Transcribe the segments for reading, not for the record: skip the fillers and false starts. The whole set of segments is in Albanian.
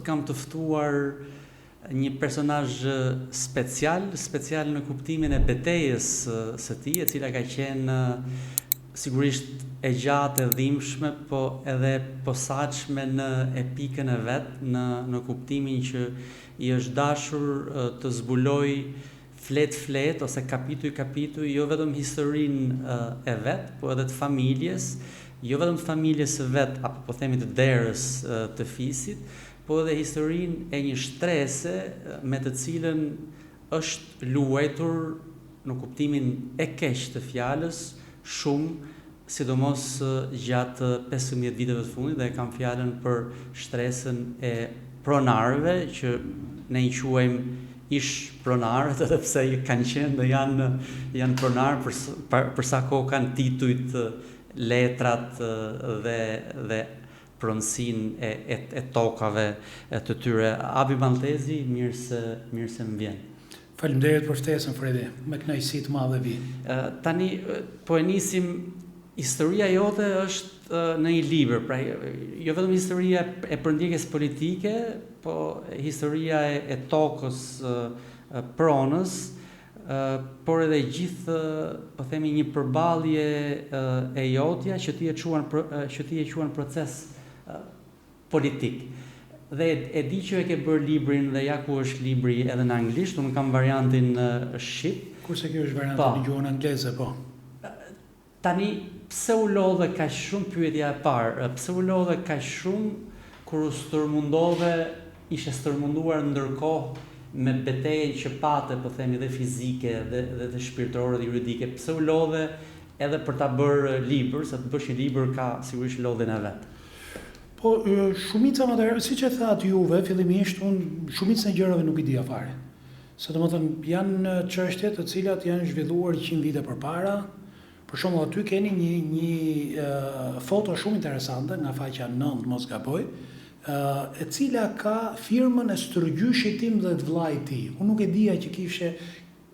kam të ftuar një personazh special, special në kuptimin e betejës së tij, e cila ka qenë sigurisht e gjatë, e dhimbshme, po edhe e posaçme në epikën e vet, në në kuptimin që i është dashur të zbulojë fletë fletë ose kapituj kapituj jo vetëm historinë e vet, po edhe të familjes, jo vetëm të familjes së vet apo po themi të derës të fisit, po edhe historinë e një shtrese me të cilën është luajtur në kuptimin e keq të fjalës shumë, sidomos gjatë 15 viteve të fundit dhe e kam fjalën për shtresën e pronarëve që ne i quajmë ish pronarët edhe pse kanë qenë dhe janë janë pronarë për për, për sa kohë kanë titujt, letrat dhe dhe pronësinë e e e tokave të tyre. Abi Malltezi, mirë se mirë se më vjen. Faleminderit për ftesën Fredi, me kënaqësi të madhe vij. Tani po e nisim historia jote është në një libër, pra jo vetëm historia e përndjekjes politike, po historia e, e tokës, pronës, por edhe gjithë, po themi një përballje e jotja që ti e quan që ti e quan proces politik. Dhe e di që e ke bërë librin dhe ja ku është libri edhe në anglisht, unë kam variantin shqip. Kurse kjo është varianti po. në gjuhën angleze, po. Tani, pse u lodhe kaq shumë pyetja e parë, pse u lodhe kaq shumë kur u stërmundove, ishe stërmunduar ndërkohë me betejën që pate, po themi dhe fizike dhe dhe dhe shpirtërore dhe juridike, pse u lodhe edhe për ta bërë libër, se të bësh një libër ka sigurisht lodhjen e vet. Po, shumica e materialeve, siç e thatë juve fillimisht, unë shumicën e gjërave nuk i dija fare. Se domethënë, janë çështje të cilat janë zhvilluar 100 vite përpara. Për shembull, aty keni një një foto shumë interesante nga faqja 9, mos gaboj, e cila ka firmën e stërgjyshit tim dhe të vëllait tij. Unë nuk e dija që kishte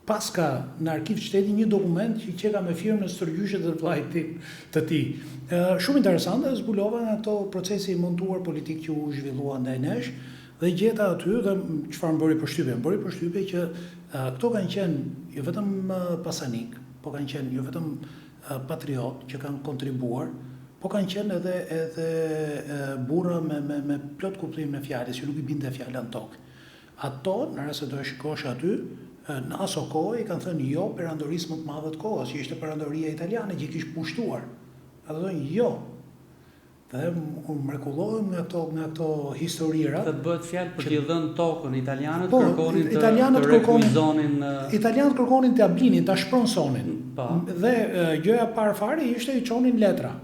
paska në arkiv të shtetit një dokument që qeka me firmën e stërgjyshit dhe të vëllait tim të tij. Shumë interesante, zbulova nga këto procesi i montuar politik që u zhvillua ndaj nesh dhe gjeta aty dhe çfarë më bëri përshtypje? Më bëri përshtypje që këto kanë qenë jo vetëm pasanikë, po kanë qenë jo vetëm patriotë që kanë kontribuar, po kanë qenë edhe edhe burra me me me plot kuptimin e fjalës, që nuk i binte fjala në tokë. Ato, në rast se do e shikosh aty, në aso kohe i kanë thënë jo perandorisë më të madhe të kohës, që ishte perandoria italiane që i kish pushtuar. Ato thonë jo. Dhe unë mrekullohem nga këto nga këto historira. Dhe bëhet fjalë për t'i dhënë tokën, italianët po, kërkonin të, italianët të rekuizonin Italianët kërkonin t'ia blinin, ta shpronësonin. Po. Dhe gjëja e parë fare ishte i çonin letra.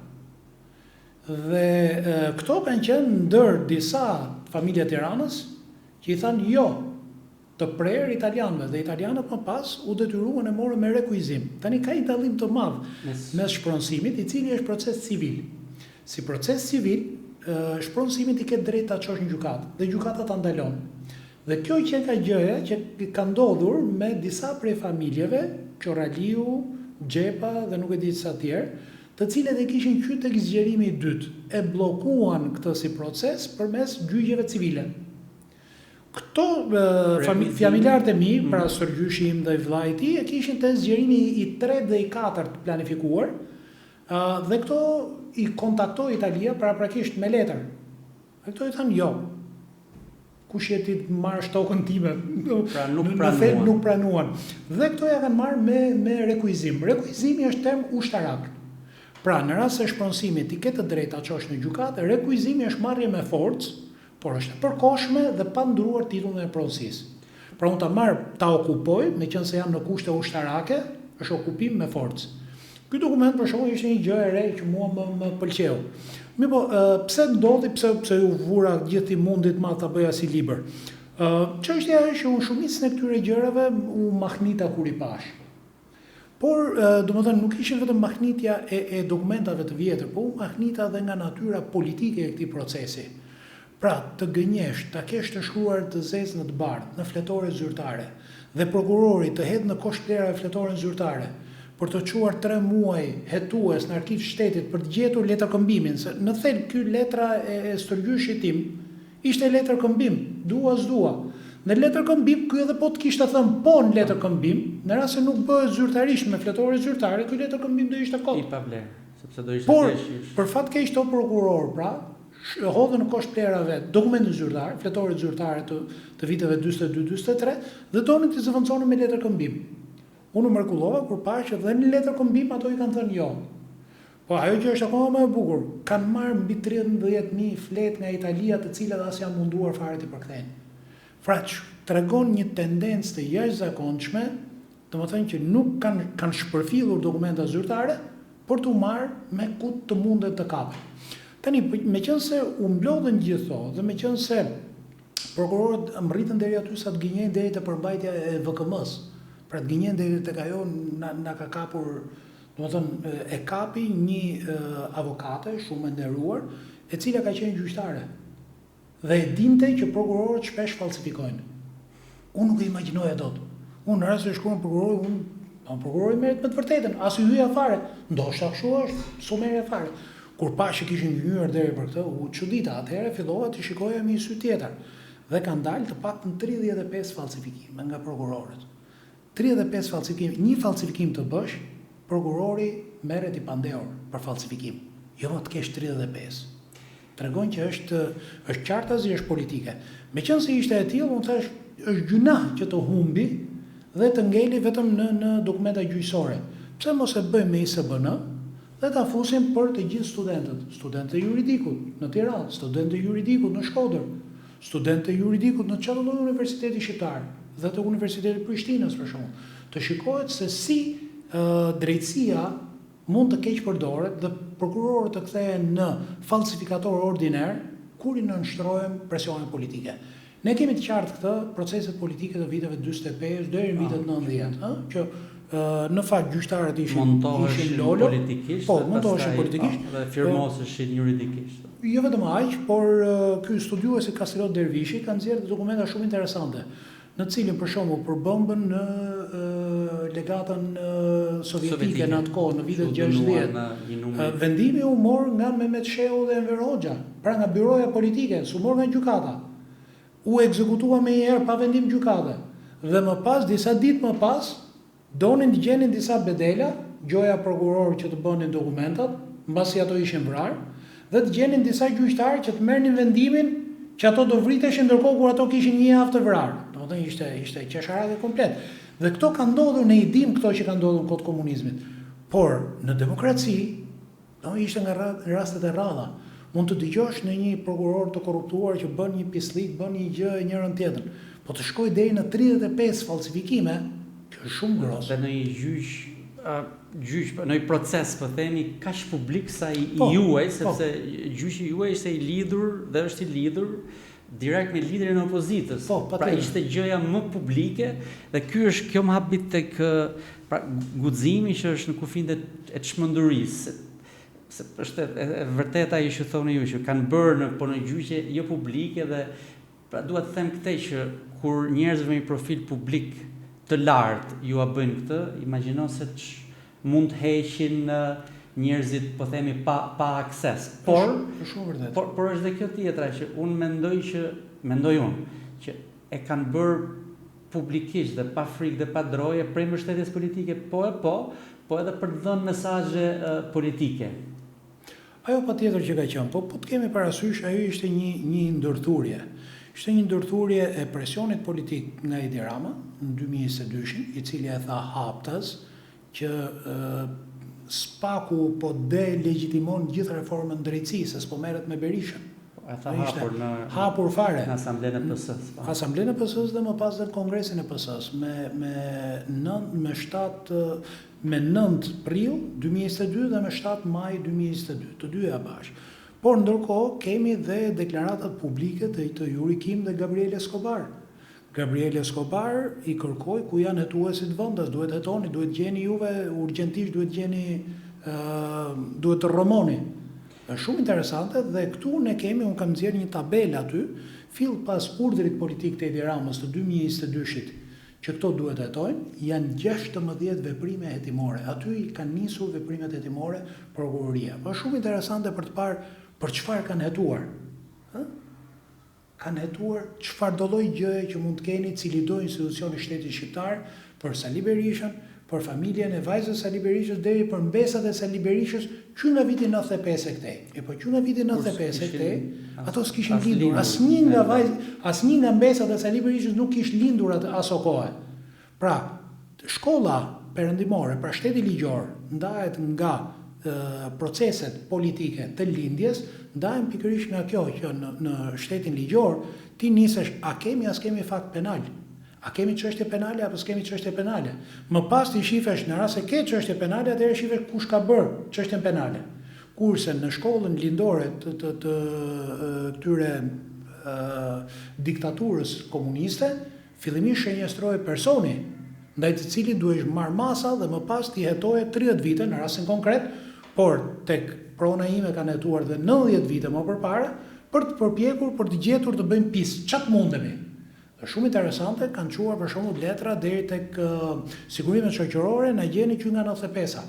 Dhe këto kanë qenë ndër disa familje të Tiranës që i thanë jo të prerë italianëve dhe italianët më pas u detyruan e morën me rekuizim. Tani ka një dallim të madh mes shpronësimit, i cili është proces civil. Si proces civil, shpronësimin ti ke drejtë ta çosh në gjykatë dhe gjykata ta ndalon. Dhe kjo qenka gjëja që ka ndodhur me disa prej familjeve, Qorraliu, Xhepa dhe nuk e di sa tjerë, të cilët e kishin që tek zgjerimi i dytë, e bllokuan këtë si proces përmes gjyqeve civile. Këto familjarët e mi, pra stërgjyshi im dhe vëllai i tij, e kishin te zgjerimi i tretë dhe i katërt planifikuar, dhe këto i kontaktoi Italia paraprakisht me letër. Dhe këto i thanë jo. Kush je ti të marrësh tokën time? Pra nuk pranuan. Nuk pranuan. Dhe këto ja kanë marrë me me rekuizim. Rekuizimi është term ushtarak. Pra, në rast se shpronësimi ti ke të drejtë ta çosh në gjykatë, rekuizimi është marrje me forcë, por është e përkohshme dhe pa ndruar titullin e pronësisë. Pra unë ta marr, ta okupoj, meqenëse jam në kushte ushtarake, është okupim me forcë. Ky dokument për shembull ishte një gjë e re që mua më më pëlqeu. Mirëpo, pse ndodhi, pse pse iu vura gjithë këtij mundi të madh ta bëja si libër? Ë, çështja është që unë shumicën e këtyre gjërave u mahnita kur i pashë. Por, domethënë, nuk ishte vetëm mahnitja e, e dokumentave të vjetër, po u mahnita dhe nga natyra politike e këtij procesi. Pra, të gënjesh, ta kesh të shkruar të zezë në të bardhë, në fletore zyrtare, dhe prokurori të hedhë në kosh plehrave fletoren zyrtare, për të çuar tre muaj hetues në arkiv të shtetit për të gjetur letërkëmbimin, se në thelb ky letra e, e stërgjyshit tim. Ishte letër këmbim, dua s'dua. Në letër këmbim, ky edhe po të kishte thënë po në letër këmbim, në rast se nuk bëhet zyrtarisht me fletore zyrtare, ky letër këmbim do ishte kot. I pavlerë, sepse do ishte Por, për fat keq këto prokurorë, pra, hodhën në kosh plehrave dokumentin zyrtar, fletoret zyrtare të të viteve 42, 43 dhe donin t'i zëvendësonin me letër këmbim. Unë u mrekullova kur pashë që dhe në letër këmbim ato i kanë thënë jo. Po ajo që është akoma më e bukur, kanë marrë mbi 13.000 fletë nga Italia të cilat as janë munduar fare t'i përkthejnë. Pra që tregon një tendencë të jashtëzakonshme, domethënë që nuk kanë kanë shpërfillur dokumenta zyrtare për t'u marrë me ku të munden të kapen. Tani, meqenëse u mblodhën gjithë këto dhe meqenëse prokurorët mbërritën deri aty sa të gënjejnë deri te përmbajtja e VKM-së, pra të gënjejnë deri tek ajo na na ka kapur, domethënë e kapi një avokate shumë e nderuar, e cila ka qenë gjyqtare dhe e dinte që prokurorët shpesh falsifikojnë. Unë nuk e imagjinoja dot. Unë në rast se shkruan prokurori, unë po prokurori merret me të vërtetën, as i hyja fare. Ndoshta kështu është, s'u merrja fare. Kur pashë që kishin gënjyer deri për këtë, u çudita. Atëherë fillova t'i shikoja me një sy tjetër. Dhe kanë dalë të paktën 35 falsifikime nga prokurorët. 35 falsifikime, një falsifikim të bësh, prokurori merret i pandehur për falsifikim. Jo më të kesh 35. Tregon që është është qartazi është politike. Meqenëse ishte e tillë, unë thash është gjynah që të humbi dhe të ngeli vetëm në në dokumenta gjyqësore. Pse mos e bëjmë me ISBN dhe ta fusim për të gjithë studentët, studentët e juridikut në Tiranë, studentët e juridikut në Shkodër, studentët e juridikut në çdo lloj universiteti shqiptar dhe të Universitetit të Prishtinës për shembull, të shikohet se si drejtësia mund të keqpërdoret dhe prokurorët të kthehen në falsifikatorë ordinerë kur i nënshtrohen presioneve politike. Ne kemi të qartë këtë proceset politike të viteve 45 deri në vitet 90, ë, që në fakt gjyqtarët ishin ishin lolo, politikisht, po, montoheshin politikisht po, dhe firmoseshin juridikisht. Jo vetëm aq, por ky studiuesi Kastriot Dervishi ka nxjerrë dokumenta shumë interesante në të cilin për shembull për bombën në legatën sovjetike në atë kohë, në vitet 60, vendimi u mor nga Mehmet Shehu dhe Enver Hoxha, pra nga byroja politike, s'u mor nga gjykata. U ekzekutua menjëherë pa vendim gjykate. Dhe më pas, disa ditë më pas, Donin të gjenin disa bedela, gjoja prokurorë që të bënin dokumentat, mbasi ato ishin vrarë, dhe të gjenin disa gjyqtarë që të merrnin vendimin që ato do vriteshin ndërkohë kur ato kishin një javë të vrarë. Domethënë ishte ishte qesharake komplet. Dhe këto kanë ndodhur, ne i dimë këto që kanë ndodhur në kohë të komunizmit. Por në demokraci Do ishte nga rastet e rralla. Mund të dëgjosh në një prokuror të korruptuar që bën një pisllik, bën një gjë e njërën tjetrën. Po të shkojë deri në 35 falsifikime, kjo është shumë gross. Dhe në një gjyq, gjyq, po, në një proces, po themi, kaq publik sa i, po, i juaj, po. sepse po. gjyqi juaj ishte i lidhur dhe është i lidhur direkt me liderin e opozitës. Po, pra ishte gjëja më publike dhe ky është kjo më habit tek pra guximi që është në kufinjtë e çmendurisë. Se është e, e, e vërteta ajo që thoni ju që kanë bërë në po në gjyqe jo publike dhe pra dua të them këtë që kur njerëzve me një profil publik të lartë jua bëjnë këtë, imagjino se mund të heqin njerëzit po themi pa pa akses. Por është shumë vërtet. Por por është dhe kjo tjetra që unë mendoj që mendoj unë që e kanë bërë publikisht dhe pa frikë dhe pa droje prej mbështetjes politike po e po, po edhe për të dhënë mesazhe politike. Ajo patjetër që ka qenë, po po të kemi parasysh ajo ishte një një ndërthurje. Ishte një ndërthurje e presionit politik nga Edi Rama në 2022-shin, i cili e tha haptas që SPAK-u po delegjitimon gjithë reformën në drejtësi, se s'po merret me Berishën. Po, e tha hapur në hapur fare. Në asamblenë e PS-së. Po. Asamblenë e PS-së dhe më pas dhe në kongresin e PS-së me me 9 me 7 me 9 prill 2022 dhe me 7 maj 2022, të dyja bashkë. Por ndërkohë kemi dhe deklaratat publike të, të Yuri Kim dhe Gabriel Escobar. Gabriel Escobar i kërkoi ku janë hetuesit vendas, duhet hetoni, duhet gjeni juve urgjentisht, duhet gjeni duhet të rrëmoni. Është shumë interesante dhe këtu ne kemi, unë kam nxjerrë një tabelë aty, fill pas urdhrit politik të Edi Ramës të 2022-shit, që këto duhet të hetojnë, janë 16 veprime hetimore. Aty i kanë nisur veprimet hetimore prokuroria. Po është shumë interesante për të parë për çfarë kanë hetuar. Ë? Kanë hetuar çfarëdolloj gjëje që mund të keni cilido institucion i shtetit shqiptar për Sali Berishën, për familjen e vajzës së Sali Berishës deri për mbesat e Sali Berishës që nga viti 95 e këtej. Mirëpo që nga viti 95 e këtej, ato s'kishin lindur, asnjë nga vajz, asnjë nga mbesat e Sali Berishës nuk kish lindur atë aso kohe. Pra, shkolla perëndimore, pra shteti ligjor, ndahet nga proceset politike të lindjes, ndahen pikërisht nga kjo që në në shtetin ligjor ti nisesh a kemi a s'kemi fakt penal, a kemi çështje penale apo s'kemi çështje penale. Më pas ti shifesh në rast se ke çështje penale atëherë shifesh kush ka bërë çështjen penale. Kurse në shkollën lindore të të të këtyre diktaturës komuniste, Fillimisht shënjestrohej personi, ndaj të cilit duhej marrë masa dhe më pas ti hetoje 30 vite në rastin konkret, por tek prona ime kanë hetuar dhe 90 vite më përpara, për të përpjekur për të gjetur të bëjmë pis, ça të mundemi. Dhe shumë interesante, kanë çuar për shembull letra deri tek sigurimet shoqërore na gjeni që nga 95-a.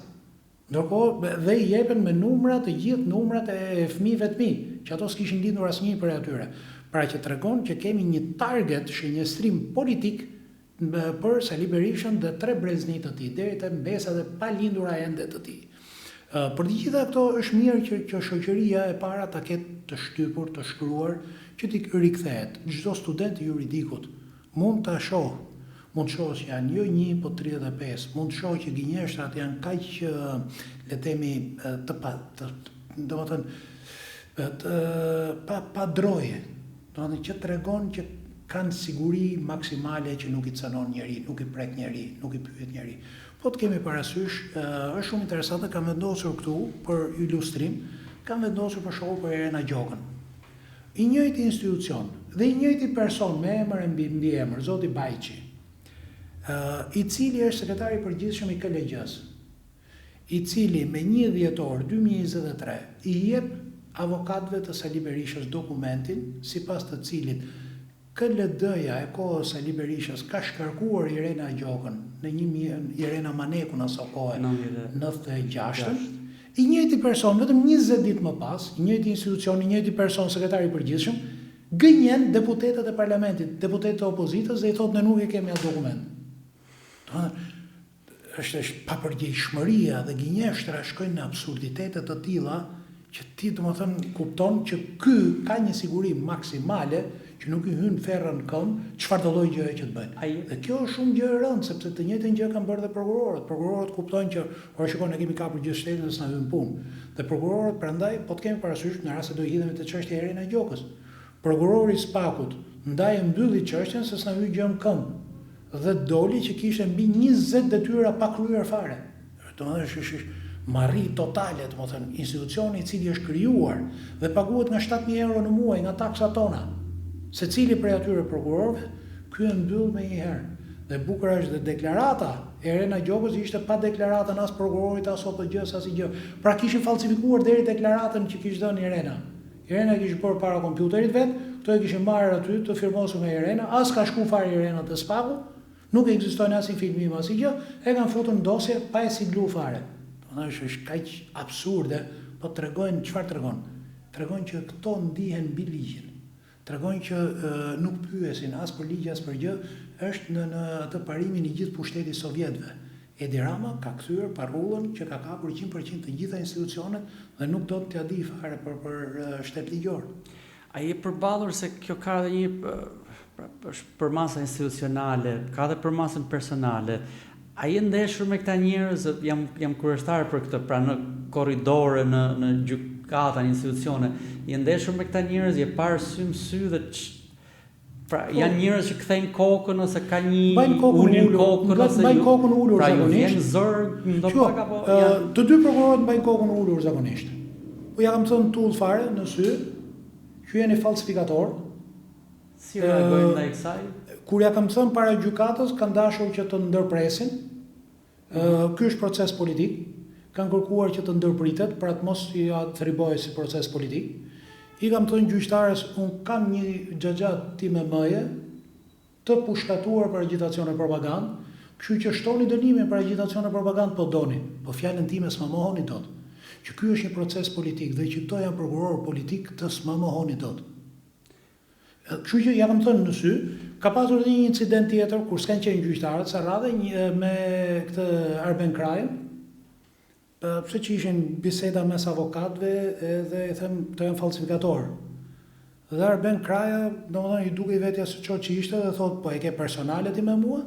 Ndërkohë dhe i jepen me numra të gjithë numrat e fëmijëve të mi, që ato s'kishin lindur asnjë prej atyre. Pra që tregon që kemi një target shënjestrim politik për Sali Berishën dhe tre brezni të tij, deri te mbesat e palindura ende të tij. Për të gjitha këto është mirë që që shoqëria e para ta ketë të shtypur, të shkruar, që t'i rikthehet. Çdo student i juridikut Mund ta shohë, mund të shohë që janë jo një, po 35, mund të shohë që gënjeshtrat janë kaq, le të themi, të pa, të, domethënë, të pa pa droje, domethënë që tregon që kanë siguri maksimale që nuk i cënon njeri, nuk i prek njeri, nuk i pyet njeri. Po të kemi parasysh, është shumë interesante, kam vendosur këtu për ilustrim, kam vendosur për shembull për Irena Gjokën. I njëjti institucion dhe i njëjti person me emër e mbi mbiemër, zoti Bajçi, i cili është sekretari i përgjithshëm i KLGJ-së, i cili me një dhjetor 2023 i jep avokatëve të Sali Berishës dokumentin sipas të cilit KLD-ja e kohës Sali Berishës ka shkarkuar Irena Gjokën në një Irena Manekun aso kohe 96-ën, i njëjti person vetëm 20 ditë më pas, i njëjti institucion, i njëjti person sekretari i përgjithshëm, gënjen deputetët e parlamentit, deputetët e opozitës dhe i thotë ne nuk e kemi atë dokument. Domethënë, është është papërgjegjshmëria dhe gënjeshtra shkojnë në absurditete të tilla që ti domethënë kupton që ky ka një siguri maksimale që nuk i hyn ferra në këmbë çfarëdo lloj gjëje që të bëjnë. Ai... Dhe kjo është shumë gjë e rëndë sepse të njëjtën gjë kanë bërë dhe prokurorët. Prokurorët kuptojnë që ore shiko ne kemi kapur gjithë shtetin dhe s'na hyn punë. Dhe prokurorët prandaj po të kemi parasysh në rast se do i hidhemi te çështja e Irena Gjokës. Prokurori i SPAK-ut ndaj e mbylli çështjen se s'na hy gjë në këmbë. Dhe doli që kishte mbi 20 detyra pa kryer fare. Domethënë është është është marri totale, domethënë institucioni i cili është krijuar dhe paguhet nga 7000 euro në muaj nga taksat tona. Secili prej atyre prokurorëve, ky e mbyll menjëherë. Dhe bukur është dhe deklarata e Irena Gjokës ishte pa deklaratën as prokurorit, as OPGJ-së, asnjë gjë. Pra kishin falsifikuar deri deklaratën që kish dhënë Irena. Irena e kish bërë para kompjuterit vet, këto e kishin marrë aty të firmosur nga Irena, as ka shku fare Irena te SPAK-u, nuk ekzistojnë asnjë filmim asnjë gjë, e kanë futur në dosje pa e siglu fare. Domethënë është është kaq absurde, po tregojnë çfarë tregon? Tregon që këto ndihen mbi ligjin. Tregon që e, nuk pyesin as për ligj as për gjë, është në në atë parimin i gjithë pushteti i sovjetëve. Edi Rama ka kthyer parrullën që ka kapur 100% të gjitha institucionet dhe nuk do t'ia dijë fare për për shtet ligjor. A je përballur se kjo ka edhe një pra, është përmasa institucionale, ka edhe përmasën personale. A je ndeshur me këta njerëz, jam jam kureshtar për këtë, pra në korridore, në në gjykata, në institucione, je ndeshur me këta njerëz, je parë sy më sy dhe Pra, po, janë njerëz që kthejnë kokën ose ka një mbajnë kokën ulin kokën ose mbajnë kokën ulur pra, zakonisht. Pra, ju zor ndopak apo janë të dy prokurorët mbajnë kokën ulur zakonisht. Po ja kam thënë tull fare në sy, që jeni falsifikator. Si reagojnë ndaj kësaj? Kur ja kam thënë para gjykatës, kanë dashur që të ndërpresin. Ky është proces politik. Kanë kërkuar që të ndërpritet, pra të mos i atribuohej si proces politik. I kam thënë gjyqtares, unë kam një xhaxha time mëje të pushkatuar për agjitacion e propagandë, kështu që shtoni dënimin për agjitacion e propagandë po doni, po fjalën time s'ma mohoni dot. Që ky është një proces politik dhe që këto janë prokurorë politikë, këtë s'ma mohoni dot. Kështu që ia kam thënë në sy, ka pasur edhe një incident tjetër kur s'kanë qenë gjyqtarët, kësaj radhe një me këtë Arben Krajën, pse që ishin biseda mes avokatëve edhe i them këto janë fallsifikatorë. Dhe Arben Kraja, domethënë i dukej vetja se ço që ishte dhe thotë, po e ke personale ti me mua?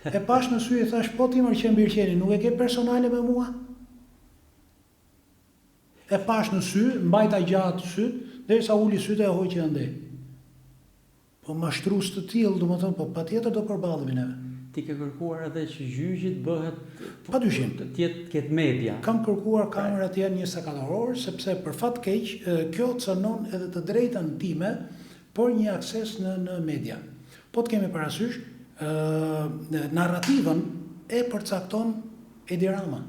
E pash në sy i thash, po ti mër qen bir qeni, nuk e ke personale me mua? E pash në sy, mbajta gjatë sytë, derisa uli sytë e hoqi andej. Po mashtrues të tillë, domethënë, po patjetër do përballemi neve. Ti ke kërkuar edhe që gjyqi të bëhet Padyshim. Të jetë të ketë media. Kam kërkuar kamerat të jenë 24 orë, sepse për fat të keq, kjo cënon edhe të drejtën time për një akses në në media. Po të kemi parasysh, ë narrativën e përcakton Edi Rama.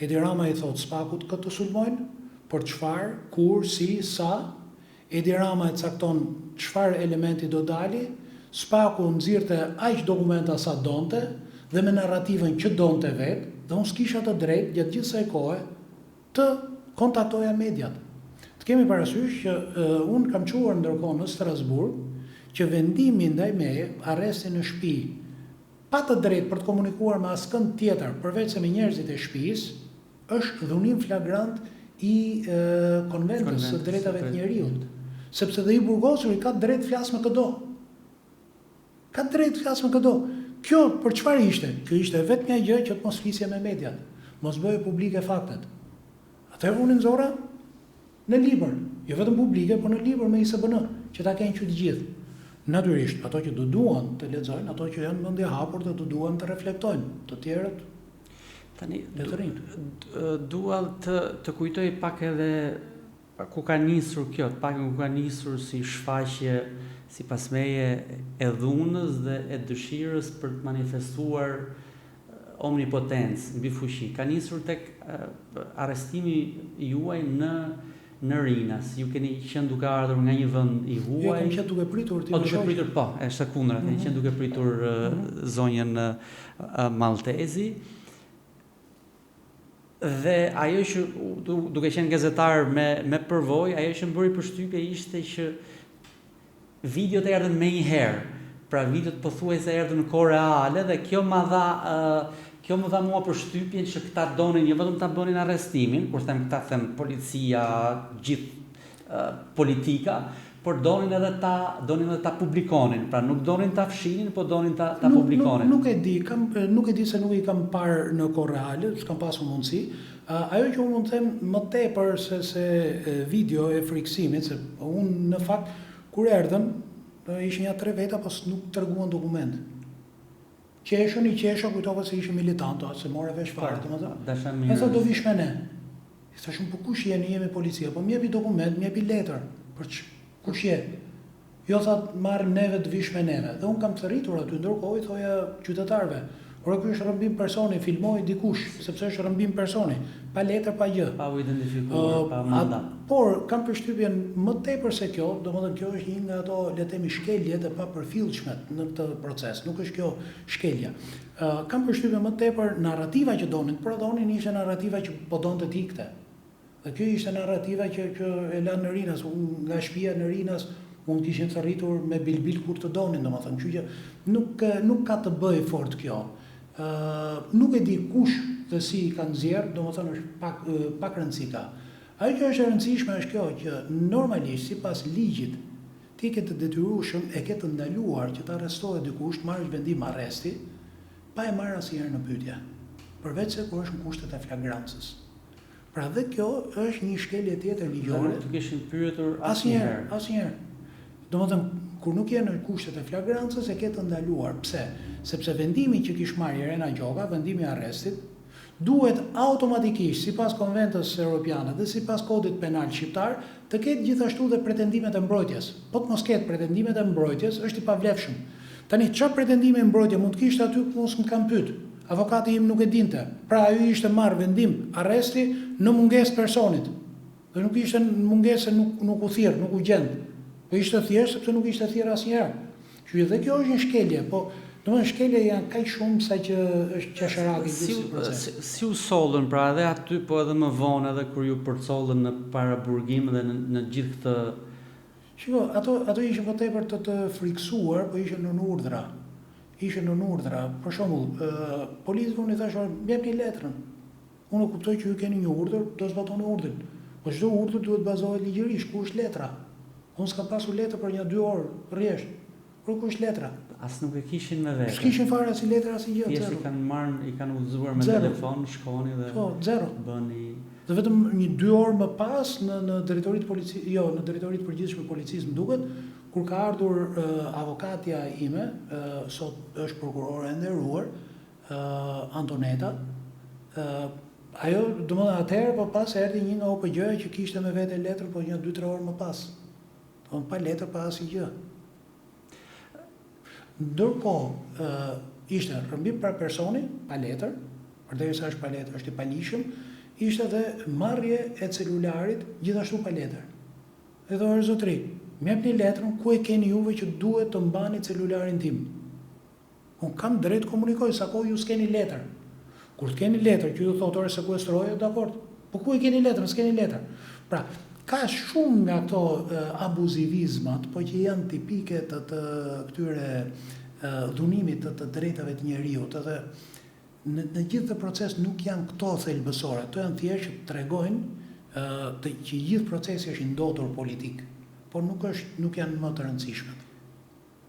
Edi Rama i thotë SPAK-ut kë të sulmojnë, për çfarë, kur, si, sa, Edi Rama e cakton çfarë elementi do dali, SPAK-u nxirrte aq dokumenta sa donte dhe me narrativën që donte vetë dhe unë s'kisha të drejtë gjatë gjithë kësaj kohe të kontaktoja mediat. Të kemi parasysh që unë kam çuar ndërkohë në Strasburg që vendimi ndaj meje, arresti në shtëpi, pa të drejtë për të komunikuar me askënd tjetër përveçse me njerëzit e shtëpisë, Është dhunim flagrant i Konventës së Drejtave të Njeriut, sepse dhe i burgosuri ka të drejtë të flasë me këdo. Ka të drejtë të flasë me këdo. Kjo për çfarë ishte? Kjo ishte e vetmja gjë që të mos flisje me mediat, mos bëje publike faktet. Atëherë unë i nxora në libër, jo vetëm publike, por në libër me ISBN, që ta kenë që të gjithë. Natyrisht, ato që do duan të lexojnë, ato që janë mendjehapur dhe do duan të reflektojnë, të tjerët Tani, le të rrinë. Dua të të kujtoj pak edhe ku ka nisur kjo, të paktën ku ka nisur si shfaqje sipas meje e dhunës dhe e dëshirës për të manifestuar omnipotencë, mbifuqi. Ka nisur tek arrestimi juaj në në Rinas. Ju keni qenë duke ardhur nga një vend i huaj. Jo, kam qenë duke pritur ti. Po duke pritur, po, është e kundërta, mm -hmm. keni qenë duke pritur mm -hmm. zonjën Malltezi. Dhe ajo që duke qenë gazetar me me përvojë, ajo që më bëri përshtypje ishte që Videot erdhën menjëherë, pra videot pothuajse erdhën në kohë reale dhe kjo ma dha kjo më dha mua përshtypjen që këta donin jo vetëm ta bënin arrestimin, kur them këta them policia, gjithë politika, por donin edhe ta donin edhe ta publikonin, pra nuk donin ta fshinin, po donin ta ta publikonin. Nuk, nuk, nuk e di, kam nuk e di se nuk i kam parë në kohë reale, s'kam pasur mundësi. Ajo që unë mund të them më tepër se se video e frikësimit, se unë në fakt kur erdhën, ishin nja tre veta, po nuk treguan dokument. Qeshën, i qesha, kujtova se ishin militantë, s'e mora vesh fare, po, domethënë. E tha do vish me ne. I thashë unë po kush jeni, jemi policia, po më jepi dokument, më jepi letër, për ç, kush je? Jo tha të marrim neve të vish me neve. Dhe unë kam thërritur aty ndërkohë i thoja qytetarëve, ore ky është rrëmbim personi, filmoji dikush, sepse është rrëmbim personi, pa letër pa gjë. Pa u identifikuar, pa mandat. Por kam përshtypjen më tepër se kjo, domethënë kjo është një nga ato le të themi shkeljet e papërfillshme në këtë proces, nuk është kjo shkelja. Kam përshtypjen më tepër narrativa që donin të prodhonin ishte narrativa që po donte të ikte. Dhe kjo ishte narrativa që që e lanë në Rinas, unë nga shtëpia në Rinas mund të kishin thërritur me bilbil kur të donin, domethënë, kështu që nuk nuk ka të bëjë fort kjo. Ë nuk e di kush dhe si i ka nxjerrë, domethënë është pak pak rëndësi ka. Ajo që është e rëndësishme është kjo që normalisht sipas ligjit ti ke të detyrueshëm e ke të ndaluar që të arrestohet dikush, të marrësh vendim arresti pa e marrë asnjëherë në pyetje, përveçse kur është në kushtet e flagrancës. Pra dhe kjo është një shkelje tjetër ligjore. Dhe nuk të kishin pyetur asnjëherë. Asnjëherë, asnjëherë. Domethënë, kur nuk je në kushtet e flagrancës e ke të ndaluar. Pse? Sepse vendimi që kish marrë Irena Gjoka, vendimi i arrestit, duhet automatikisht, sipas Konventës Europiane dhe sipas Kodit Penal Shqiptar, të ketë gjithashtu dhe pretendimet e mbrojtjes. Po të mos ketë pretendimet e mbrojtjes, është i pavlefshëm. Tani, çfarë pretendime mbrojtje mund të kishte aty ku unë s'më kanë pyet? Avokati im nuk e dinte. Pra ajo ishte marrë vendim arresti në mungesë të personit. Dhe nuk ishte në mungesë se nuk nuk u thirr, nuk u gjend. Po ishte thjesht sepse nuk ishte thirrë asnjëherë. Kështu që dhe kjo është një shkelje, po domethënë shkelje janë kaq shumë sa që është qesharake gjithë si proces. Si, si u sollën pra edhe aty po edhe më vonë edhe kur ju përcollën në paraburgim dhe në në gjithë këtë. Shiko, ato ato ishin më tepër të të frikësuar, po ishin nën urdhra. Ishin nën urdhra. Për shembull, ë policëve unë i thashë, më jepni letrën. Unë e kuptoj që ju keni një urdhër, do zbatoni urdhrin. Po çdo urdhër duhet të bazohet ligjërisht, ku është letra? Unë s'kam pasur letër për nja dy orë rresht. Por ku është letra? As nuk e kishin me vete. S'kishin fare asnjë letër asnjë gjë, zero. Thjesht i kanë marrë, i kanë udhëzuar me telefon, shkoni dhe po, zero. bëni. Dhe vetëm një dy orë më pas në në drejtori të policisë, jo, në drejtori të përgjithshme të policisë më duket, kur ka ardhur uh, avokatja ime, uh, sot është prokurore e nderuar, uh, Antoneta, uh, ajo, domethënë atëherë po pas erdhi një nga OPGJ-ja që kishte me vete letër, po një 2-3 orë më pas. Domethënë pa letër, pa asnjë gjë. Ndërkohë, ishte rrëmbim pra personi, pa letër, përderisa është pa letër, është i paligjshëm, ishte dhe marrje e celularit gjithashtu pa letër. Dhe thoja zotëri, më jepni letrën ku e keni juve që duhet të mbani celularin tim. Unë kam drejt të komunikoj sa kohë ju s'keni letër. Kur të keni letër që ju thotë ore sekuestroje, dakord. Po ku e keni letrën, s'keni letër. Pra, ka shumë nga këto abuzivizmat, po që janë tipike të të këtyre dhunimit të të drejtave të njeriut, edhe në në gjithë këtë proces nuk janë këto thelbësore, ato janë thjesht që tregojnë të që i gjithë procesi është i ndotur politik, por nuk është nuk janë më të rëndësishmet.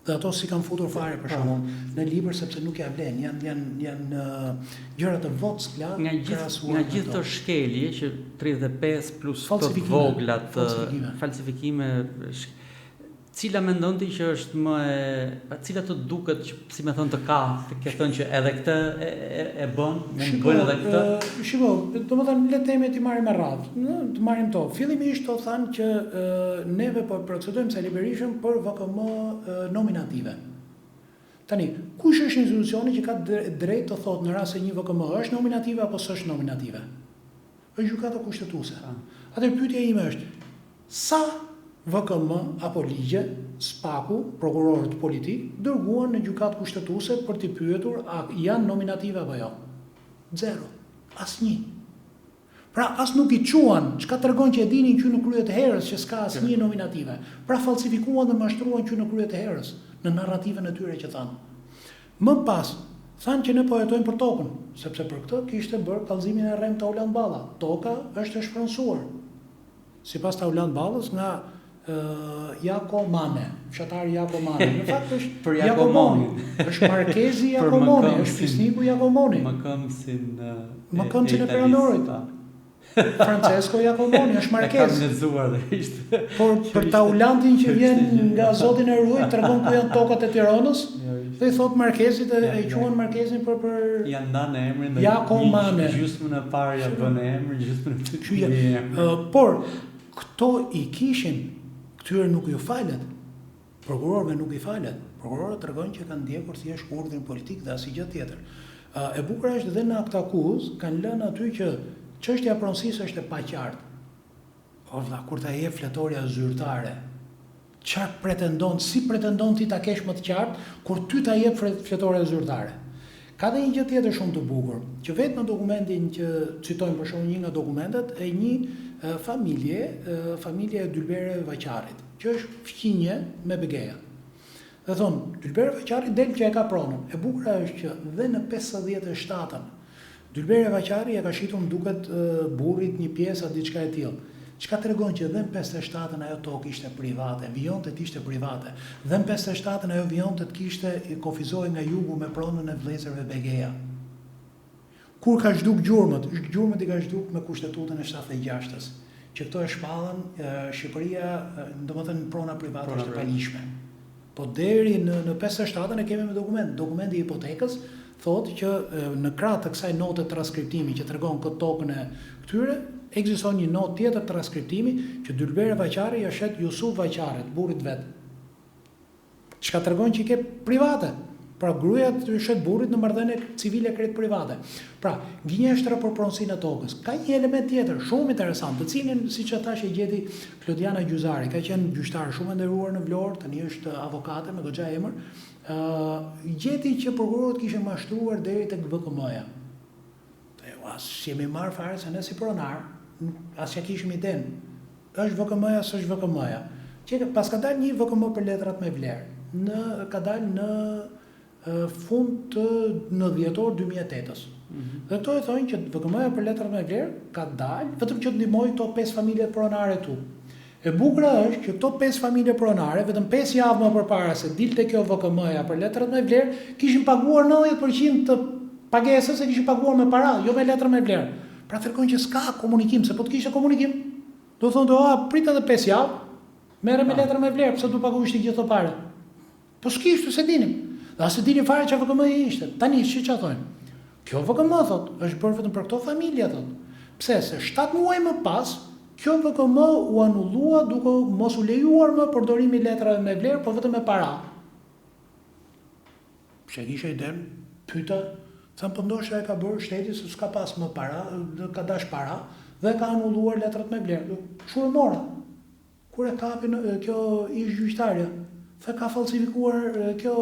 Dhe ato s'i kam futur fare për shembull në libër sepse nuk ia vlen, janë janë janë gjëra të vockla nga gjithë nga gjithë këto shkelje që 35 plus këto të voglat falsifikime, falsifikime cila mendon ti që është më e pa cila të duket që si me thënë të ka të ke thënë që edhe këtë e, e, e bën, mund të bëjnë edhe këtë. Shiko, domethënë le të themi t'i marrim me radhë, ë, të marrim to. Fillimisht to thanë që neve po procedojmë Sali Berishën për VKM nominative. Tani, kush është institucioni që ka drejt të thotë në rast se një VKM është nominative apo s'është nominative? Është Gjykata Kushtetuese. Atëherë pyetja ime është, sa VKM apo ligje SPAK-u, prokurorët politikë, dërguan në Gjykatë Kushtetuese për t'i pyetur a janë nominative apo jo? Zero. Asnjë. Pra as nuk i çuan, çka tregon që e dinin që në krye të herës që s'ka asnjë nominative. Pra falsifikuan dhe mashtruan që në krye të herës, në narrativën e tyre që thanë. Më pas, thanë që ne po hetojmë për tokën, sepse për këtë kishte bërë kallëzimin e rremë Taulant Balla. Toka është e shpronësuar, sipas Taulant Ballës nga Jako Mane, fshatari Jako Mane. Në fakt është për Jakomoni. Është markezi Jakomoni, është fisniku Jakomoni. Mëkëmbësin e Mëkëmbësin e perandorit. Francesco Jakomoni është markez. E kam lexuar dhe ishte. Por për Taulantin që vjen nga Zoti na ruajt, tregon ku janë tokat e Tiranës jo, dhe i thot markezit e, e quan markezin për për ja ndan emrin dhe Jakomane. Gjysmën e parë ja bën emër, gjysmën e dytë. Por Këto i kishin, këtyre nuk ju falet, prokurorëve nuk i falet. Prokurorët tregojnë që kanë ndjekur thjesht urdhrin politik dhe asnjë gjë tjetër. E bukura është dhe në aktakuzë kanë lënë aty që çështja e pronësisë është e paqartë. O vlla, kur ta jep fletorja zyrtare, Çfarë pretendon, si pretendon ti ta kesh më të qartë, kur ty ta jep fletorja zyrtare? Ka dhe një gjë tjetër shumë të bukur, që vetë në dokumentin që citojmë për shembull një nga dokumentet e një familje, familja e Dylbere Vaqarrit, që është fqinje me Begejat. Dhe thonë, Dylbere Vaqarri del që e ka pronën. E bukura është që dhe në 57-ën Dylbere Vaqarri ia ka shitur më duket burrit një pjesë a diçka e tillë. Çka tregon që dhe në 57-ën ajo tokë ishte private, vijonte të ishte private. Dhe në 57-ën ajo vijonte të kishte kufizohej nga jugu me pronën e vëllezërve Begeja. Kur ka zhduk gjurmët? Gjurmët i ka zhduk me kushtetutën e 76-ës, që këto e shpallën Shqipëria, domethënë prona private është e paligjshme. Po deri në në 57-ën e kemi me dokument. Dokumenti i hipotekës thotë që në krah të kësaj note transkriptimi që tregon këtë tokën e këtyre, ekziston një notë tjetër transkriptimi që Dylbere Vaqarri ia shet Jusuf Vaqarrit, burrit vet. Çka tregon që i ke private. Pra gruaja të shet burrit në marrëdhënie civile krejt private. Pra, gënjeshtra për pronësinë e tokës. Ka një element tjetër shumë interesant, të cilin, siç e thashë, e gjeti Klodiana Gjyzari, ka qenë gjyqtare shumë e nderuar në Vlorë, tani është avokate me goxha emër, ë gjeti që prokurorët kishin mashtruar deri tek VKM-ja. Dhe as s'jemi marrë fare se ne si pronar, as ia kishim idenë. Është VKM-ja, s'është VKM-ja. Që paska dalë një VKM për letrat me vlerë. Në ka dalë në fund të në dhjetor 2008-ës. Mm -hmm. Dhe këto e thonë që VKM-ja për letrat me vlerë ka dalë vetëm që të ndihmojë këto pesë familjet pronare tu. E bukura është që këto pesë familje pronare, vetëm pesë javë më përpara se dilte kjo VKM-ja për letrat me vlerë, kishin paguar 90% të pagesës e kishin paguar me para, jo me letra me vlerë. Pra tregon që s'ka komunikim, se po të kishte komunikim, do thonë, "A prit edhe pesë javë, merre me letra me vlerë, pse do paguash ti gjithë këto pare?" Po s'kishte, s'e dinim. Dhe as e dinim fare çfarë VKM ishte. Tani shi çfarë thonë. Kjo VKM thot, është bërë vetëm për këto familje thot. Pse? Se 7 muaj më pas, kjo VKM u anullua duke mos u lejuar më përdorimi i letrave me vlerë, po vetëm me para. Pse kisha idenë, pyta, thamë po ndoshta e ka bërë shteti se s'ka pas më para, ka dash para dhe ka anulluar letrat me vlerë. Kështu e mora. Kur e kapin kjo ish gjyqtarja, tha ka fallsifikuar kjo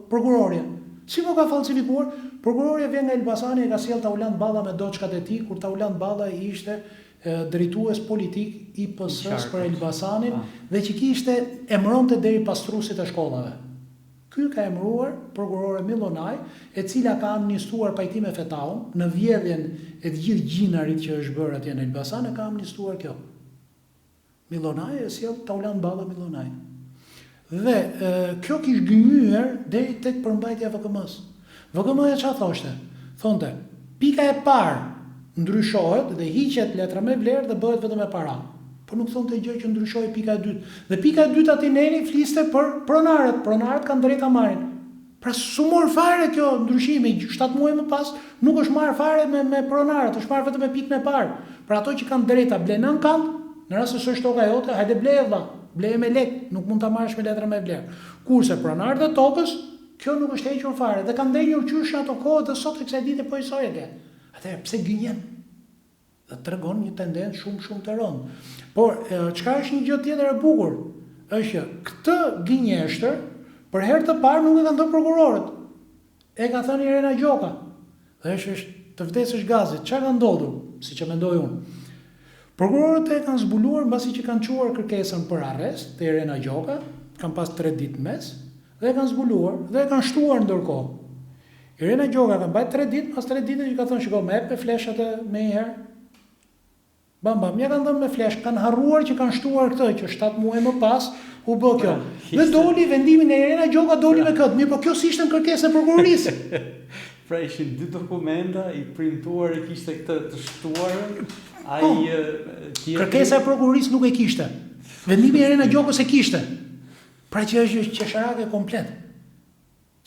prokurorja. Si mo ka fallsifikuar? Prokurorja vjen nga Elbasani e ka sjellë Taulant Balla me doçkat e tij, kur Taulant Balla ishte drejtues politik i PS-së për Elbasanin dhe që kishte emëronte deri pastruesit e shkollave. Ky ka emëruar prokurore Millonai, e cila ka amnistuar Pajtime Fetahun në vjedhjen e të gjithë gjinarit që është bërë atje në Elbasan e ka amnistuar kjo. Millonai e sjell Taulant Balla Millonai. Dhe kjo kish gënjyer deri tek përmbajtja e VKM-së. VKM-ja ça thoshte? Thonte, pika e parë ndryshohet dhe hiqet letra me vlerë dhe bëhet vetëm me para. Po nuk thonte gjë që ndryshohej pika e dytë. Dhe pika e dytë atij neni fliste për pronarët, pronarët kanë drejtë ta marrin. Pra s'u mor fare kjo ndryshimi, 7 muaj më pas nuk është marrë fare me me pronarët, është marrë vetëm me pikën e parë. Pra ato që kanë drejtë ta blejnë në ankand, në rast se s'është toka jote, hajde bleje vlla, bleje me lek, nuk mund ta marrësh me letra me vlerë. Kurse pronarët e tokës, kjo nuk është hequr fare dhe ka ndenjur qysh në ato kohë dhe sot e kësaj dite po njësoj e ke. Atëherë pse gënjen? Dhe tregon një tendencë shumë shumë të rëndë. Por çka është një gjë tjetër e bukur, është që këtë gënjeshtër për herë të parë nuk e kanë thënë prokurorët. E ka thënë Irena Gjoka. Dhe është është të vdesësh gazit. Çka ka ndodhur, siç e mendoj unë. Prokurorët e kanë zbuluar mbasi që kanë çuar kërkesën për arrest te Irena Gjoka, kanë pas 3 ditë në mes, dhe e kanë zbuluar dhe e kanë shtuar ndërkohë. Irena Gjoka ka mbajt 3 ditë, pas 3 ditësh i ka thënë shiko, më jep me flesh atë menjëherë. Bam bam, ja kanë dhënë me flesh, kanë harruar që kanë shtuar këtë që 7 muaj më pas u bë kjo. Pra, dhe doli vendimin e Irena Gjoka doli pra. me këtë, mirë po kjo s'ishte në kërkesën e prokurorisë. pra ishin dy dokumenta, i printuar e kishte këtë të shtuarën, ai po, tjetri Kërkesa e prokurorisë nuk e kishte. Vendimi i Irena Gjokës e kishte. Pra që është qesharake komplet.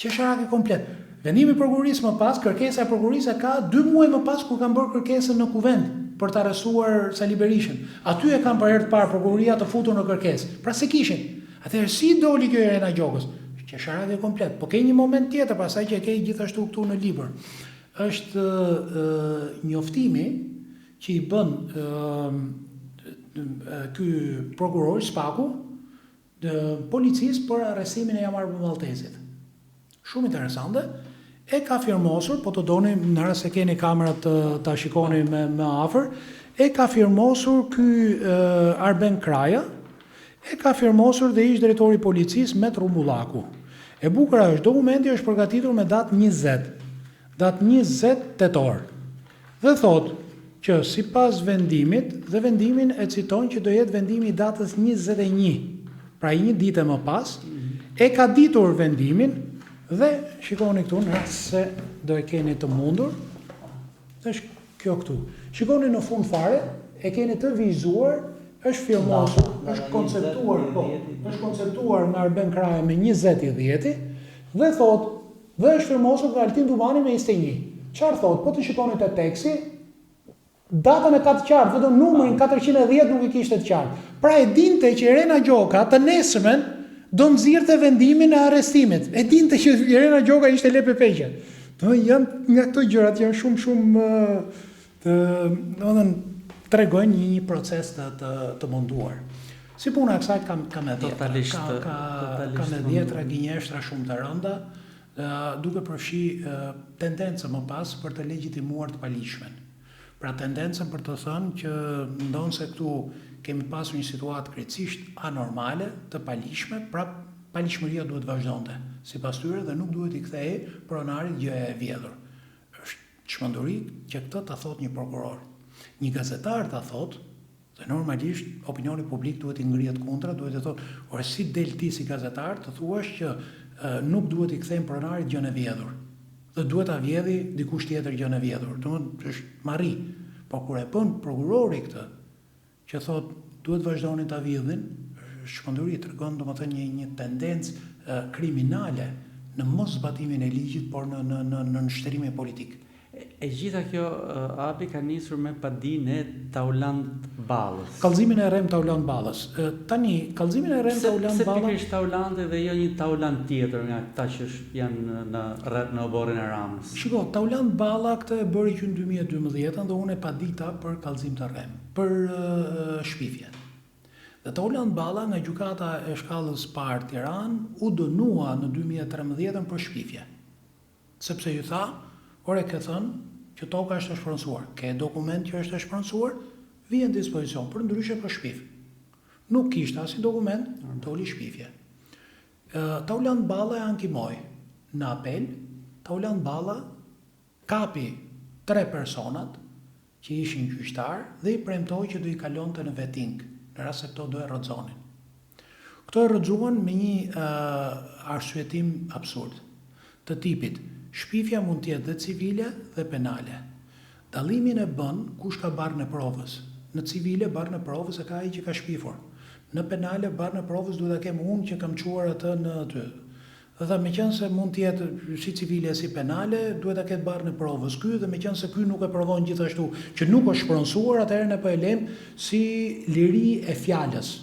Qesharake komplet. Vendimi i prokurorisë më pas, kërkesa e prokurorisë e ka dy muaj më pas kur kanë bërë kërkesën në Kuvend për të arrestuar Sali Berishën. Aty e kanë për herë të parë prokuroria të futur në kërkesë. Pra s'e kishin. Atëherë si doli kjo Irena Gjokës? Qesharake komplet. Po ke një moment tjetër pastaj që e ke gjithashtu këtu në libër. Është njoftimi që i bën ky prokuror Spaku policisë për arrestimin e Jamarbër Malltezit. Shumë interesante. E ka firmosur, po të doni, në rast se keni kamerat ta shikoni me më afër, e ka firmosur ky Arben Kraja, e ka firmosur dhe ish drejtori i policisë Met Rrumbullaku. E bukura është, dokumenti është përgatitur me datë 20, datë 20 tetor. Dhe thotë që sipas vendimit, dhe vendimin e citon që do jetë vendimi i datës 21, pra i një dite më pas, e ka ditur vendimin dhe shikoni këtu në rast se do e keni të mundur, është kjo këtu. Shikoni në fund fare, e keni të vizuar, është firmosur, është konceptuar, po, është konceptuar nga Arben Kraja me 20 i 10 dhe thotë Dhe është firmosur nga Altin Dumani me 21. Çfarë thotë? Po të shikoni te teksti, datën e ka të qartë, vetëm numrin 410 nuk e kishte të qartë. Pra e dinte që Irena Gjoka të nesërmen do nxirrte vendimin e arrestimit. E dinte që Irena Gjoka ishte lepe-peqe. Do janë nga këto gjërat janë shumë shumë të, domethënë tregojnë një një proces të të të montuar. Si puna e kësaj ka ka me dhjetra, ka ka ka me dhjetra gënjeshtra shumë të rënda, duke përfshi tendencën më pas për të legjitimuar të paligjshmen. Pra tendencën për të thënë që ndonëse këtu kemi pasur një situatë krejtësisht anormale, të paligjshme, prapë paligjshmëria duhet të vazhdonte, sipas tyre dhe nuk duhet t'i kthehej pronarit gjëja e vjedhur. Është çmenduri që këtë ta thotë një prokuror. Një gazetar ta thotë, dhe normalisht opinioni publik duhet t'i ngrihet kundra, duhet t'i thotë, ore si del ti si gazetar të thuash që nuk duhet t'i kthejmë pronarit gjënë e vjedhur. Dhe duhet ta vjedhi dikush tjetër gjënë e vjedhur. Domethënë është marri. Po kur e bën prokurori këtë, që thotë duhet të vazhdonin ta vidhnin, është çmenduri, tregon domethënë një një tendencë kriminale në mos zbatimin e ligjit, por në në në nënshtrimin politik. E gjitha kjo Abi ka nisur me padinë e Taulant Ballës. Kallëzimin e rremë Taulant Ballës. Tani, kallëzimin e rremë Taulant Pse pikërisht Taulanti dhe jo një Taulant tjetër nga këta që janë në rreth në oborrin e Ramës? Shiko, Taulant Balla këtë e bëri që në 2012-ën dhe unë e padita për kallëzim të rremë, për shpifje. Dhe Taulant Balla nga gjykata e shkallës parë Tiranë u dënua në 2013-ën për shpifje. Sepse ju tha, ore ke thënë që toka është e shpronësuar, ke dokument që është e shpronësuar, vije në dispozicion, përndryshe po shpif. Nuk kishte asnjë dokument, doli shpifje. Taulant Balla e ankimoi në apel, Taulant Balla kapi tre personat që ishin gjyqtarë dhe i premtoi që do i kalonte në vetting, në rast se këto do e rrëzonin. Këto e rrëzuan me një arsyetim absurd, të tipit, shpifja mund të jetë dhe civile dhe penale. Dallimin e bën kush ka barrën e provës. Në civile barrën e provës e ka ai që ka shpifur. Në penale barrën e provës duhet ta kem unë që kam çuar atë në aty. Dhe tha, meqenëse mund të jetë si civile si penale, duhet ta ketë barrën e provës ky dhe meqenëse ky nuk e provon gjithashtu që nuk është shpronësuar, atëherë ne po e lëmë si liri e fjalës.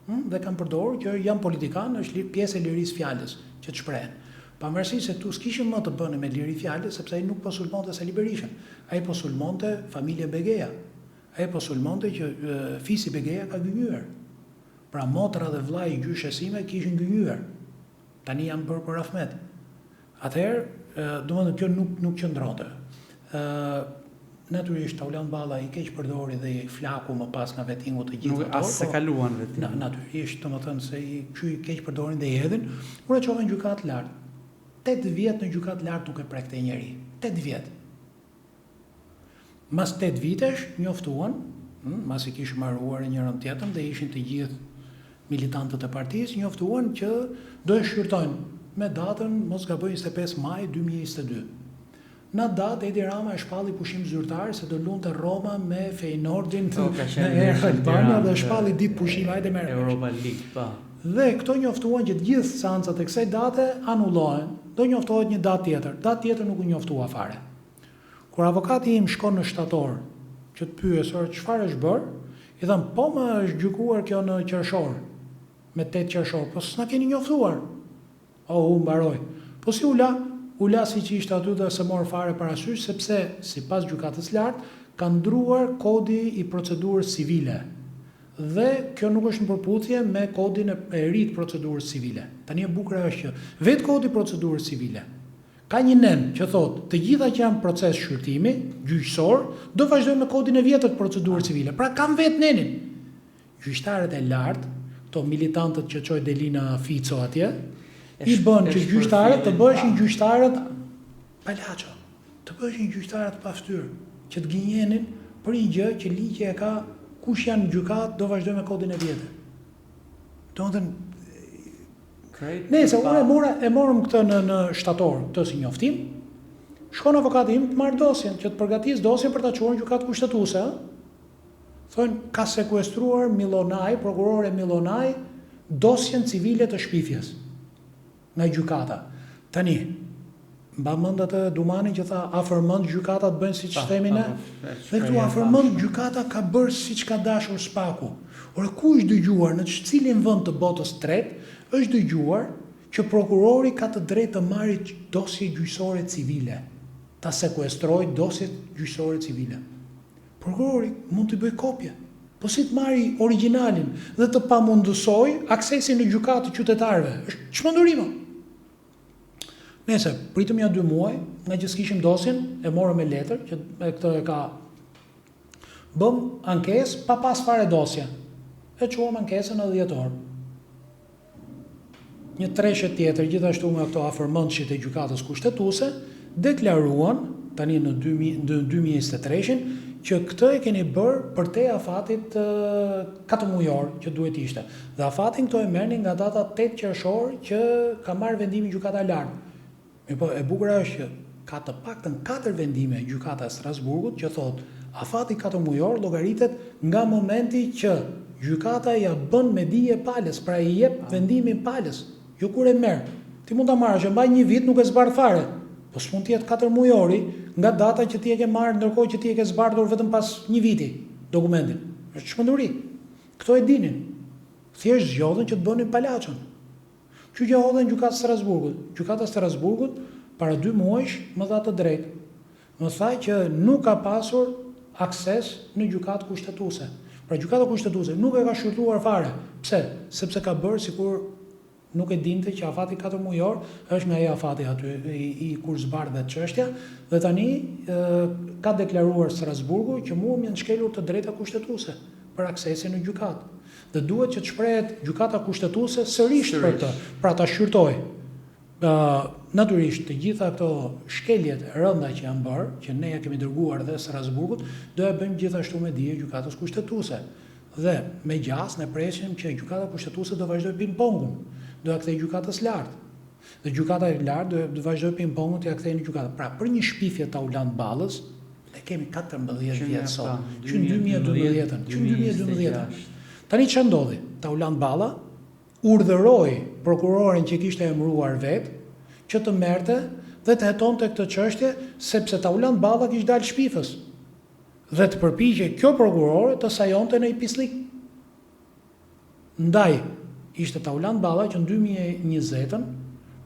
Ëh, dhe kanë përdorur që janë politikanë, është pjesë e lirisë fjalës që të shprehen. Pavarësisht se këtu s'kishim më të bënim me liri fjalës, sepse ai nuk po sulmonte Sali Berishën, ai po sulmonte familjen Begeja. Ai po sulmonte që fisi Begeja ka gënjyer. Pra motra dhe vëllai i gjyshes sime kishin gënjyer. Tani janë bërë për Ahmet. Atëherë, domethënë kjo nuk nuk qëndronte. Ë natyrisht Taulant Balla i keqpërdori dhe i flaku më pas nga vetingu të gjithë ato. As s'e po, kaluan vetingun. Na, natyrisht, domethënë se i ky i keqpërdorin dhe i hedhin. Unë e çova në gjykatë të lartë. 8 vjet në gjykatë të lartë nuk e prekte njeri. 8 vjet. Mas 8 vitesh njoftuan, hm, masi kishim mbaruar njërën tjetrën dhe ishin të gjithë militantët e partisë, njoftuan që do e shqyrtojnë me datën, mos gaboj 25 maj 2022. Në atë datë Edi Rama e shpalli pushim zyrtar se do lunte Roma me Feyenoordin po, në Air Albania dhe shpalli ditë pushim, hajde merr. Europa League, po. Dhe këto njoftuan që të gjithë seancat e kësaj date anullohen, do njoftohet një datë tjetër. Datë tjetër nuk u njoftua fare. Kur avokati im shkon në shtator që të pyesë ore çfarë është bërë, i thanë po më është gjykuar kjo në qershor, me 8 qershor, po s'na keni njoftuar. Oh, u mbaroi. Po si u la? U la siç ishte aty dhe s'e morën fare parasysh sepse sipas Gjykatës Lartë ka ndruar kodi i procedurës civile dhe kjo nuk është në përputhje me kodin e ri të procedurës civile. Tani e bukura është që vetë kodi i procedurës civile ka një nen që thotë të gjitha që janë proces shqyrtimi gjyqësor do vazhdojnë me kodin e vjetër të procedurës civile. Pra kanë vetë nenin. Gjyqtarët e lartë, këto militantët që çoi Delina Fico atje, i bënë që gjyqtarët të bëheshin gjyqtarët palaço, të bëheshin gjyqtarët pa fytyrë, që të gënjenin për një gjë që ligji e ka kush janë në gjykatë do vazhdojë me kodin e vjetër. Domethënë Nëse unë e mora e morëm këtë në në shtator, këtë si njoftim. Shkon avokati im të marrë dosjen, që të përgatisë dosjen për ta çuar në gjykatë kushtetuese, ë? Thonë, ka sekuestruar Millonai, prokurore Millonai, dosjen civile të shpifjes nga gjykata. Tani, mba mend atë Dumanin që tha afërmend gjykata të bëjnë siç themi ne? Dhe këtu afërmend gjykata ka bërë siç ka dashur SPAK-u. Ore ku është dëgjuar në cilin vend të botës tretë është dëgjuar që prokurori ka të drejtë të marrë dosje gjyqësore civile, ta sekuestrojë dosjet gjyqësore civile. Prokurori mund t'i bëjë kopje, po si të marri origjinalin dhe të pamundësojë aksesin në gjykatë të qytetarëve? Është çmenduri mo. Nëse pritëm ja dy muaj, nga që s'kishim dosjen, e morëm me letër, që e këtë e ka. Bëmë ankesë pa pas fare dosje. E çuam ankesën në dhjetor. Një treshe tjetër, gjithashtu nga këto afërmendshit e Gjykatës Kushtetuese, deklaruan, tani në 2023-shin, që këtë e keni bërë përtej afatit katërmujor që duhet ishte. Dhe afatin këto e merrnin nga data 8 qershor që ka marrë vendimin Gjykata e Lartë. Mirëpo, e bukura është që ka të paktën katër vendime Gjykata e Strasburgut që thotë afati katërmujor llogaritet nga momenti që gjykata ia bën me dije palës, pra i jep vendimin palës, jo kur e merr. Ti mund ta marrësh, e mbaj një vit nuk e zbardh fare, po s'mund të jetë katërmujori nga data që ti e ke marrë ndërkohë që ti e ke zbardhur vetëm pas një viti dokumentin. Është çmenduri. Këto e dinin. Thjesht zgjodhën që të bënin palaçon. Kështu që e hodha në Gjykatë të Strasburgut. Gjykata e Strasburgut para dy muajsh më dha të drejtë. Më tha që nuk ka pasur akses në Gjykatë Kushtetuese. Pra Gjykata Kushtetuese nuk e ka shqyrtuar fare. Pse? Sepse ka bërë sikur nuk e dinte që afati katërmujor është nga ai afati aty i, i kur zbardhet çështja dhe tani e, ka deklaruar Strasburgu që mua më janë shkelur të drejta kushtetuese për aksesin në gjykatë. Dhe duhet që të shprehet Gjykata Kushtetuese sërish për këtë, pra ta shqyrtojë. Ë natyrisht të gjitha këto shkeljet e rënda që janë bërë, që ne ja kemi dërguar dhe Strasburgut, do ja bëjmë gjithashtu me dije Gjykatës Kushtetuese. Dhe me gjasë ne presim që Gjykata Kushtetuese do vazhdojë ping-pongun, do ja kthejë Gjykatës Lartë. Dhe Gjykata e Lartë do vazhdojë ping-pongun t'ia kthejë në gjykatë. Pra për një shpifje të Taulant Ballës, ne kemi 14 vjet sot, që në 2012-ën, që në 2012-ën. Tani çfarë ndodhi? Taulant Balla urdhëroi prokurorin që kishte emëruar vetë që të merrte dhe të hetonte këtë çështje sepse Taulant Balla kishte dalë shpifës dhe të përpiqej kjo prokurore të sajonte ndonjë pisllik. Ndaj, ishte Taulant Balla që në 2020-ën,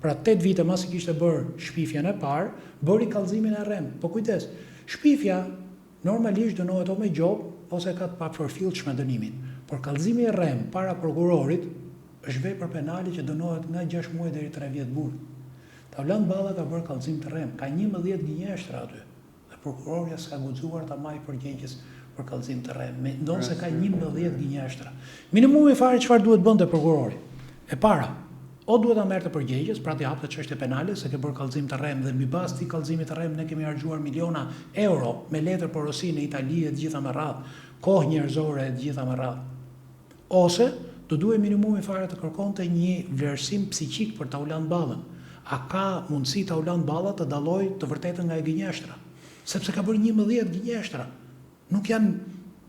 pra 8 vite masi kishte bërë shpifjen e parë, bëri kallëzimin e rremë. Po kujdes, shpifja normalisht dënohet o me gjobë ose ka të papërfillshme dënimin, por kallëzimi i rremë para prokurorit është vepër penale që dënohet nga 6 muaj deri 3 vjet burg. Taulant Balla ka bërë kallëzim të rremë, ka 11 gënjeshtra aty. Dhe prokurorja s'ka guxuar ta mbajë përgjegjës për kallëzim të rremë, ndonëse ka 11 gënjeshtra. Minimumi fare çfarë duhet bënte prokurori? E para, o duhet ta merrte përgjegjës, pra t'i hapte çështje penale se ke bërë kallëzim të rremë dhe mbi bazë të këtij kallëzimi të rremë ne kemi harxhuar miliona euro me letër porosi në Itali e të gjitha me radhë, kohë njerëzore e të gjitha me radhë. Ose, do duhej minimumi fare të kërkonte një vlerësim psikik për Taulant Ballën. A ka mundësi Taulant Balla të dallojë të vërtetën nga e gënjeshtra? Sepse ka bërë 11 gënjeshtra. Nuk janë,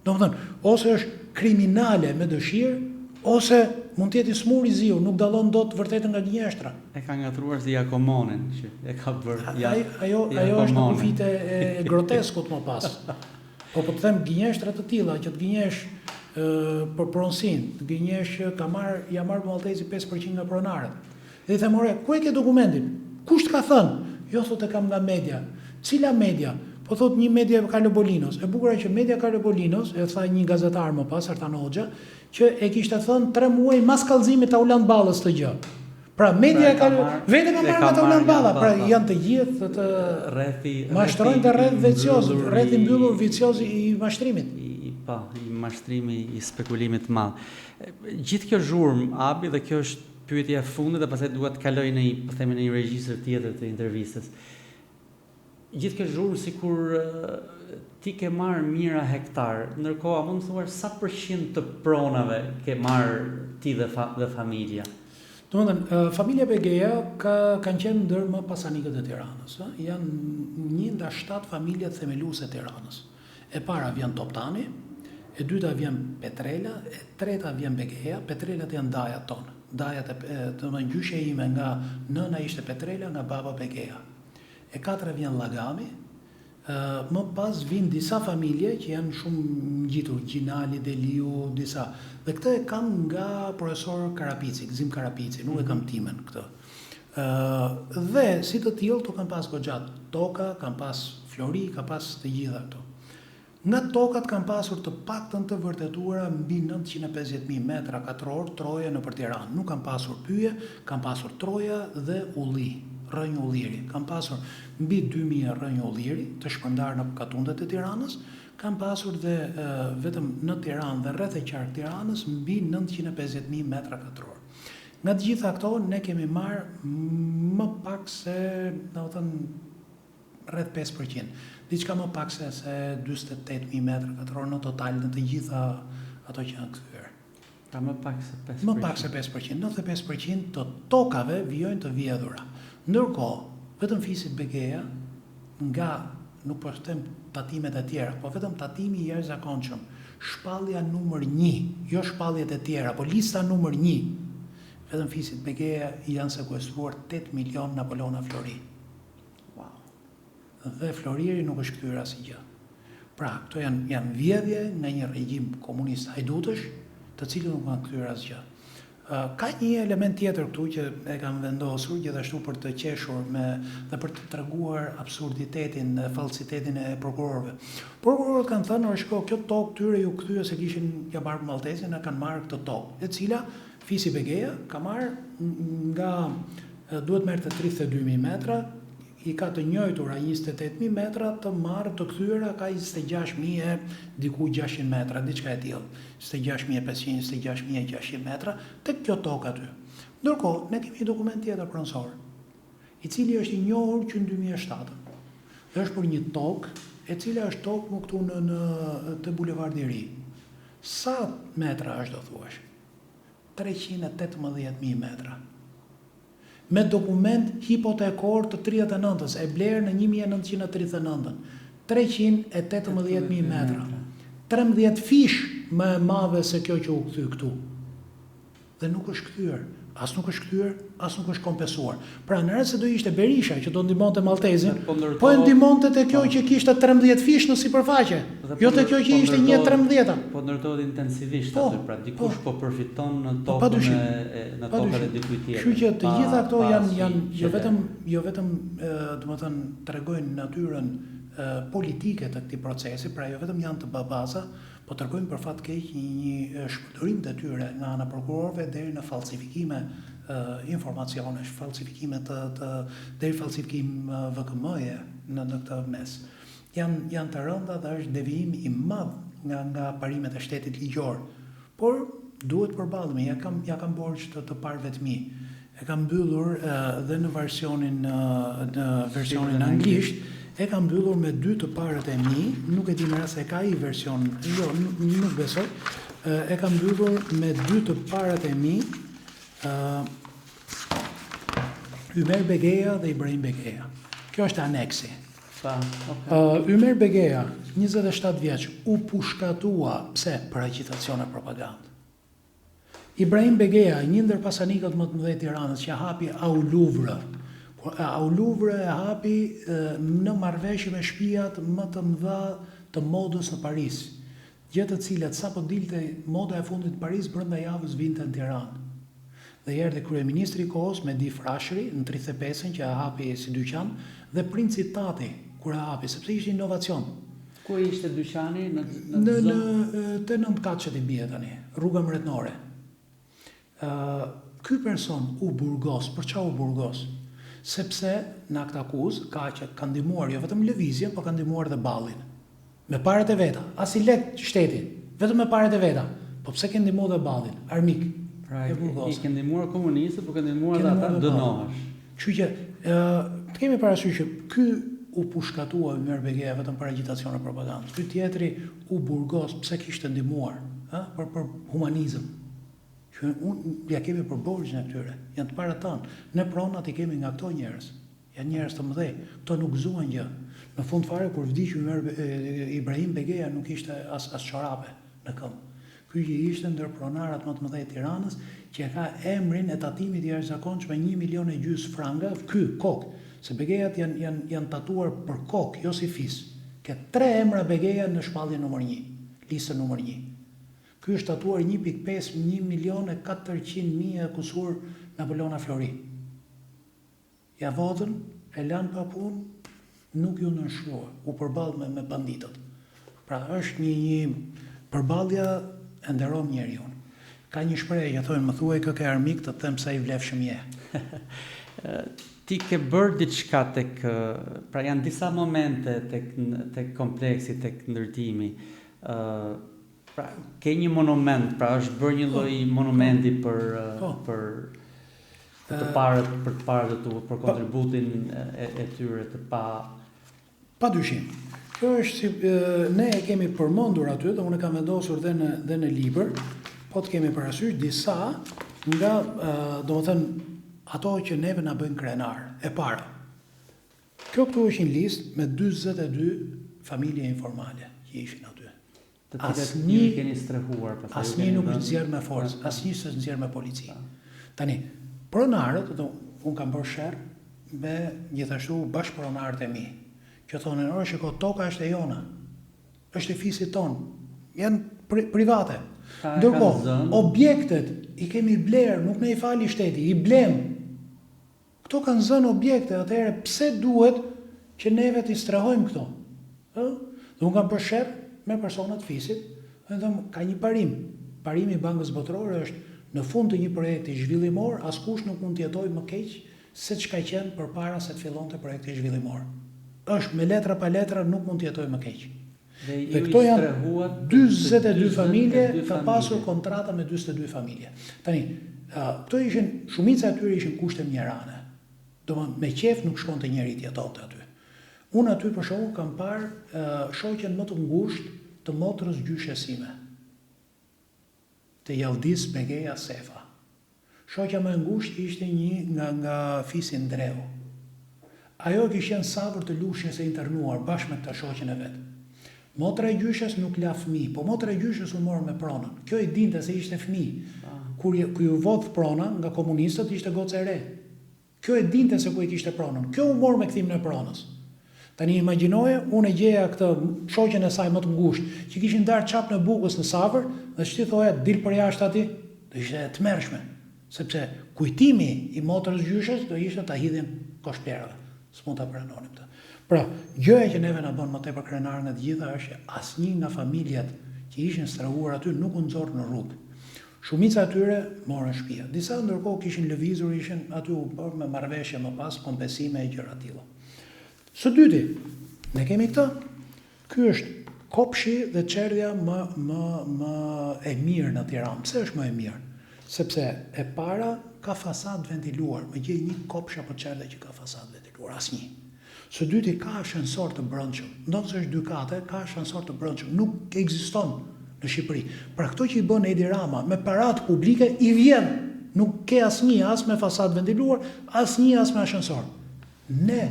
domethënë, ose është kriminale me dëshirë, ose mund të jetë i smur i ziu, nuk dallon dot të vërtetën nga gënjeshtra. E ka ngatërruar si Jakomonin që e ka bërë. Ja, ajo ajo është në kufijtë e groteskut më pas. Po po të them gënjeshtra të tilla që të gënjesh për pronësinë, të gënjesh që ka marr, ja marr Malltezi 5% nga pronarët. Dhe i them, ore, ku e ke dokumentin? Kush të ka thënë? Jo, thotë e kam nga media. Cila media? Po thotë një media e Carlo Bollinos. E bukura që media Carlo Bollinos, e tha një gazetar më pas, Artan Hoxha, që e kishte thënë 3 muaj mas kallëzimit të Taulant Ballës këtë gjë. Pra media e ka vetë ka marrë nga Taulant Balla, pra janë të gjithë të rrethi mashtrojnë të rreth vicioz, rrethi mbyllur vicioz i mashtrimit. I po, i mashtrimi i spekulimit të madh. Gjithë kjo zhurmë Abi dhe kjo është pyetja e fundit dhe pastaj dua të kaloj në një, po themi në një regjistër tjetër të intervistës. Gjithë kjo zhurmë sikur ti ke marrë mijëra hektar, ndërkohë a mund të thuash sa përqind të pronave ke marrë ti dhe fa, dhe familja? Domethënë, familja Begeja ka kanë qenë ndër më pasanikët e Tiranës, ë, janë një nga shtatë familjet themeluese të Tiranës. E para vjen Toptani, e dyta vjen Petrela, e treta vjen Begeja, Petrelat janë dajat tonë. Dajat e, domethënë gjyshja ime nga nëna ishte Petrela, nga baba Begeja. E katra vjen Llagami, më pas vijnë disa familje që janë shumë ngjitur, Gjinali, Deliu, disa. Dhe këtë e kam nga profesor Karapici, Gëzim Karapici, nuk e kam timen këtë. Ë dhe si të tillë këto kanë pas goxha toka, kanë pas flori, ka pas të gjitha këto. Nga tokat kanë pasur të paktën të vërtetuara mbi 950.000 metra katror troje nëpër Tiranë. Nuk kanë pasur pyje, kanë pasur troja dhe ulli, rrënjë ulliri. Kanë pasur mbi 2000 rrënjë ulliri të shpërndarë në katundet e Tiranës. Kanë pasur dhe vetëm në Tiranë dhe rreth e qark Tiranës mbi 950.000 metra katror. Nga të gjitha këto ne kemi marrë më pak se, domethënë rreth 5%, diçka më pak se se 48.000 metra katror në total në të gjitha ato që janë kthyer. Pra më pak se 5%. Më pak se 5%, 95% të tokave vijojnë të vjedhura. Ndërkohë, vetëm fisit Begeja nga nuk po them tatimet e tjera, po vetëm tatimi i jashtëzakonshëm, shpallja numër 1, jo shpalljet e tjera, po lista numër 1, vetëm fisit Begeja i janë sekuestruar 8 milion Napolona Flori. Wow. Dhe Floriri nuk është kthyer asgjë. Pra, këto janë janë vjedhje nga një regjim komunist hajdutësh, të cilët nuk kanë kthyer asgjë. Ka një element tjetër këtu që e kam vendosur gjithashtu për të qeshur me dhe për të treguar absurditetin dhe falsitetin e prokurorëve. Prokurorët kanë thënë, "Ore shiko, kjo tokë tyre ju kthye se kishin ja bark Malltezin e kanë marrë këtë tokë, e cila fisi Begeja ka marrë nga duhet merrte 32000 metra, i ka të njëjtura 28000 metra të marrë të kthyera ka 26000 e diku 600 metra, diçka e tillë. 26500, 26600 metra, tek kjo tokë aty. Ndërkohë, ne kemi një dokument tjetër pronësor, i cili është i njohur që në 2007. Dhe është për një tokë, e cila është tokë më këtu në, në te Bulevardi i Ri. Sa metra është do thuash? 318.000 metra. Me dokument hipotekor të 39-ës, e blerë në 1939-ën. 318.000 metra. 13 fish më e madhe se kjo që u kthy këtu. Dhe nuk është kthyer, as nuk është kthyer, as nuk është kompensuar. Pra në rast se do ishte Berisha që do ndihmonte Malltezin, Po ndërtohet- po e ndihmonte te kjo që kishte 13 fish në sipërfaqe, Dhe jo po te kjo ndër- që po ishte ndërtohet- 1/13-a. Po ndërtohet intensivisht Po, aty, pra dikush po, përfiton në Po, tokën padyshim. e, e në tokat e Padyshim. dikujt tjetër. Kështu që të pa- gjitha këto pa janë asnjë janë jo qëllim. vetëm jo vetëm ë, domethënë tregojnë natyrën ë, politike të këtij procesi, pra jo vetëm janë të babaza, po tregojnë për fat keq një, një shpërdorim detyre nga ana e prokurorëve deri në falsifikime ë, informacionesh, falsifikime të, të deri falsifikim ë, VKM-je në në këtë mes. Janë janë të rënda dhe është devijim i madh nga nga parimet e shtetit ligjor. Por duhet përballemi, ja kam ja kam borxh të të parëve të mi. E kam mbyllur ë, dhe në versionin ë, në versionin dhe në anglisht, e kam mbyllur me dy të parët e mi, nuk e di në rast se ka i version, jo, nuk, nuk besoj. Ë, E kam mbyllur me dy të parët e mi, ë Ymer Begeja dhe Ibrahim Begeja. Kjo është aneksi. Pa, okay. Uh, Ymer Begeja, 27 vjeç, u pushkatua, pse? Për agjitacion e propagandë. Ibrahim Begeja, një ndër pasanikët më të mëdhenj të Tiranës që hapi Au Louvre. Kur Au Louvre e hapi e, në marrëveshje me shtëpiat më të mëdha të modës në Paris. Gjë të cilat sapo dilte moda e fundit në Paris brenda javës vinte në Tiranë. Dhe i erdhi kryeministri i kohës Mehdi Frashëri në 35-ën që e hapi si dyqan dhe princi Tati kur e hapi sepse ishte inovacion. Ku ishte dyqani në në Në në zonë? e, te nëntë katëshet i bie tani, rruga mbretnore. Ë ky person u burgos, për çfarë u burgos? Sepse në akt akuzë ka që ka ndihmuar jo vetëm lëvizjen, po ka ndihmuar dhe ballin. Me paret e veta, as i lek shteti, vetëm me paret e veta. Po pse ke ndihmuar dhe ballin? Armik. Pra e i burgos. ke ndihmuar komunistët, po ke ndihmuar Ke edhe ata ndihmuar dhe ballin. dënohesh. Kështu që ë të kemi parasysh që ky u pushkatua Ymer Begeja vetëm për agjitacion e propagandë. Ky tjetri u burgos pse kishte ndihmuar, ë, për për humanizëm. Që unë ja kemi për borxhin e këtyre, janë të parët tanë. Ne pronat i kemi nga këto njerëz. Janë njerëz të mëdhenj, këto nuk gëzuan gjë. Në fund fare kur vdiq Ymer Ibrahim Begeja nuk ishte as as çorape në këmbë. Ky që ishte ndër pronarat më të mëdhenj të Tiranës, që e ka emrin e tatimit i jashtëzakonshëm 1 milion e gjys franga, ky kokë, se Begejat janë janë janë tatuar për kokë, jo si fis. Ke tre emra Begeja në shpalljen numër 1, listën numër 1. Ky është tatuar 1.5 1 milion e 400 mijë e kusur Napolona Flori. Ja vodhën, e lanë pa punë, nuk ju nënshtrua, u përball me, me banditët. Pra është një, një përballja e nderon njeriun. Ka një shprehje që thonë më thuaj kë ke armik të të them sa i vlefshëm je. Ti ke bërë diçka tek, pra janë disa momente tek tek kompleksi, tek ndërtimi. Ë pra ke një monument, pra është bërë një po, lloj monumenti po, për po. për për të parët, për të parët e tu, për po. kontributin e, e tyre të pa Pa dyshim. Kjo është si ne e kemi përmendur aty dhe unë e kam vendosur dhe në dhe në libër, po të kemi parasysh disa nga domethënë ato që neve na bëjnë krenar. E para, kjo këtu është një listë me 42 familje informale që ishin aty. Të cilat ju i keni strehuar pastaj. Asnjë nuk është nxjerrë me forcë, asnjë s'është nxjerrë me polici. Tani, pronarët, do unë kam bërë sherr me gjithashtu bashkëpronarët e mi, që thonin, ore shiko, toka është e jona, është e fisit tonë, janë pri, private. Ndërkohë, objektet i kemi blerë, nuk na i fali shteti, i blemë. Këto kanë zënë objekte, atëherë pse duhet që neve t'i strehojmë këto? Ë? Dhe unë kam bërë sherr me persona të fisit, dhe them ka një parim. Parimi i Bankës Botërore është në fund të një projekti zhvillimor askush nuk mund të jetojë më keq se ç'ka qenë përpara se të fillonte projekti zhvillimor. Është me letra pa letra nuk mund të jetojë më keq. Dhe ju i strehuat 42 familje, ka pasur kontrata me 42 familje. Tani, këto ishin, shumica e tyre ishin kushte mjerane. Domethënë, me qejf nuk shkonte njeri të jetonte aty. Unë aty për shembull kam parë shoqen më të ngushtë të motrës gjyshes sime. Të Jalldiz Begeja Sefa. Shoqja më e ngushtë ishte një nga nga fisi Ndreu. Ajo kish qenë savër të Lushnjës e internuar bashkë me këtë shoqen e vet. Motra e gjyshes nuk la fëmijë, po motra e gjyshes u mor me pronën. Kjo e dinte se ishte fëmijë. Kur iu vodh prona nga komunistët ishte gocë e re. Kjo e dinte se ku e kishte pronën. Kjo u mor me kthimin e pronës. Tani imagjinoje, unë e gjeja këtë shoqen e saj më të ngushtë, që kishin ndarë çapën e bukës në savër dhe ç't'i thoja dil përjashta ti? Do ishte e tmerrshme, sepse kujtimi i motrës gjyshes do ishte ta hidhim kosh plehrave. S'mund ta pranonim këtë. Pra, gjëja që neve na bën më tepër krenarë nga të gjitha është që asnjë nga familjet që ishin strehuar aty nuk u nxor në rrugë. Shumica e tyre morën shtëpia. Disa ndërkohë kishin lëvizur, ishin aty u bërë me marrëveshje më pas, kompensime e gjëra të tilla. Së dyti, ne kemi këtë. Ky është kopshi dhe çerdhja më më më e mirë në Tiranë. Pse është më e mirë? Sepse e para ka fasadë ventiluar, më gjej një kopsh apo çerdhe që ka fasadë ventiluar, asnjë. Së dyti ka ashensor të brendshëm, ndonëse është dy kate, ka ashensor të brendshëm, nuk ekziston në Shqipëri. Pra këto që i bën Edi Rama me paratë publike i vjedh, nuk ke asnjë as me fasadë ventiluar, asnjë as me ashensor. Ne,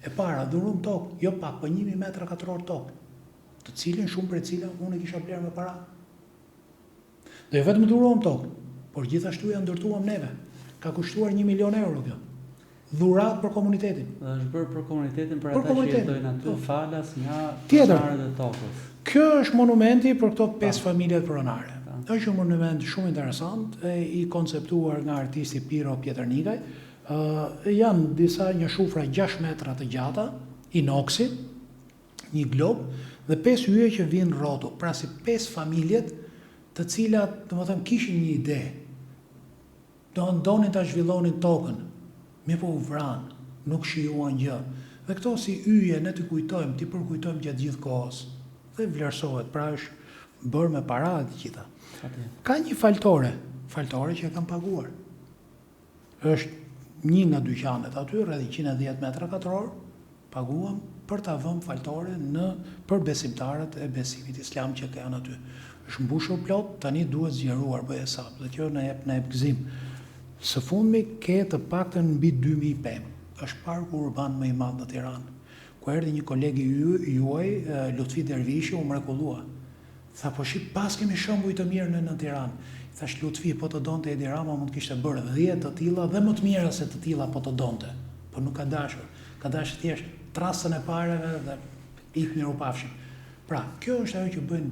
e para, dhuruam tokë, jo pak, po 1000 metra katror tokë, të cilin shumë prej cilave unë e kisha blerë me para. Dhe jo vetëm dhuruam tokë, por gjithashtu ia ndërtuam neve. Ka kushtuar një milion euro kjo. Dhuratë për komunitetin. Dhe është bërë për komunitetin, për ata që jetojnë aty, po. falas nga pronarët e tokës. Kjo është monumenti për këto pesë familjet pronare. Është një monument shumë interesant, e, i konceptuar nga artisti Piro Pjetërnikaj. Ë janë disa një shufra 6 metra të gjata, inoksi, një glob dhe pesë yje që vijnë rrotull, pra si pesë familjet të cilat, domethënë, kishin një ide, do donin ta zhvillonin tokën, mirëpo u vranë, nuk shijuan gjë. Dhe këto si yje ne t'i kujtojmë, t'i përkujtojmë gjatë gjithë kohës. Dhe vlerësohet, pra është bërë me para e të gjitha. Ka një faltore, faltore që e kam paguar. Është një nga dyqanet aty, rreth 110 metra katror, paguam për ta vënë faltore në për besimtarët e besimit islam që janë aty. Është mbushur plot, tani duhet zgjeruar, bëj hesap dhe kjo na jep na jep gëzim. Së fundmi ke të paktën mbi 2000 pemë. Është parku urban më i madh në Tiranë. Ku erdhi një koleg i juaj, Lutfi Dervishi, u mrekullua. Tha po shi paskemi shembuj të mirë ne në Tiranë. I thashë Lutfi po të donte Edi Rama mund të kishte bërë dhjetë të tilla dhe më të mira se të tilla po të donte. Po nuk ka dashur. Ka dashur thjesht trastën e pareve dhe ik mirupafshim. Pra, kjo është ajo që bëjnë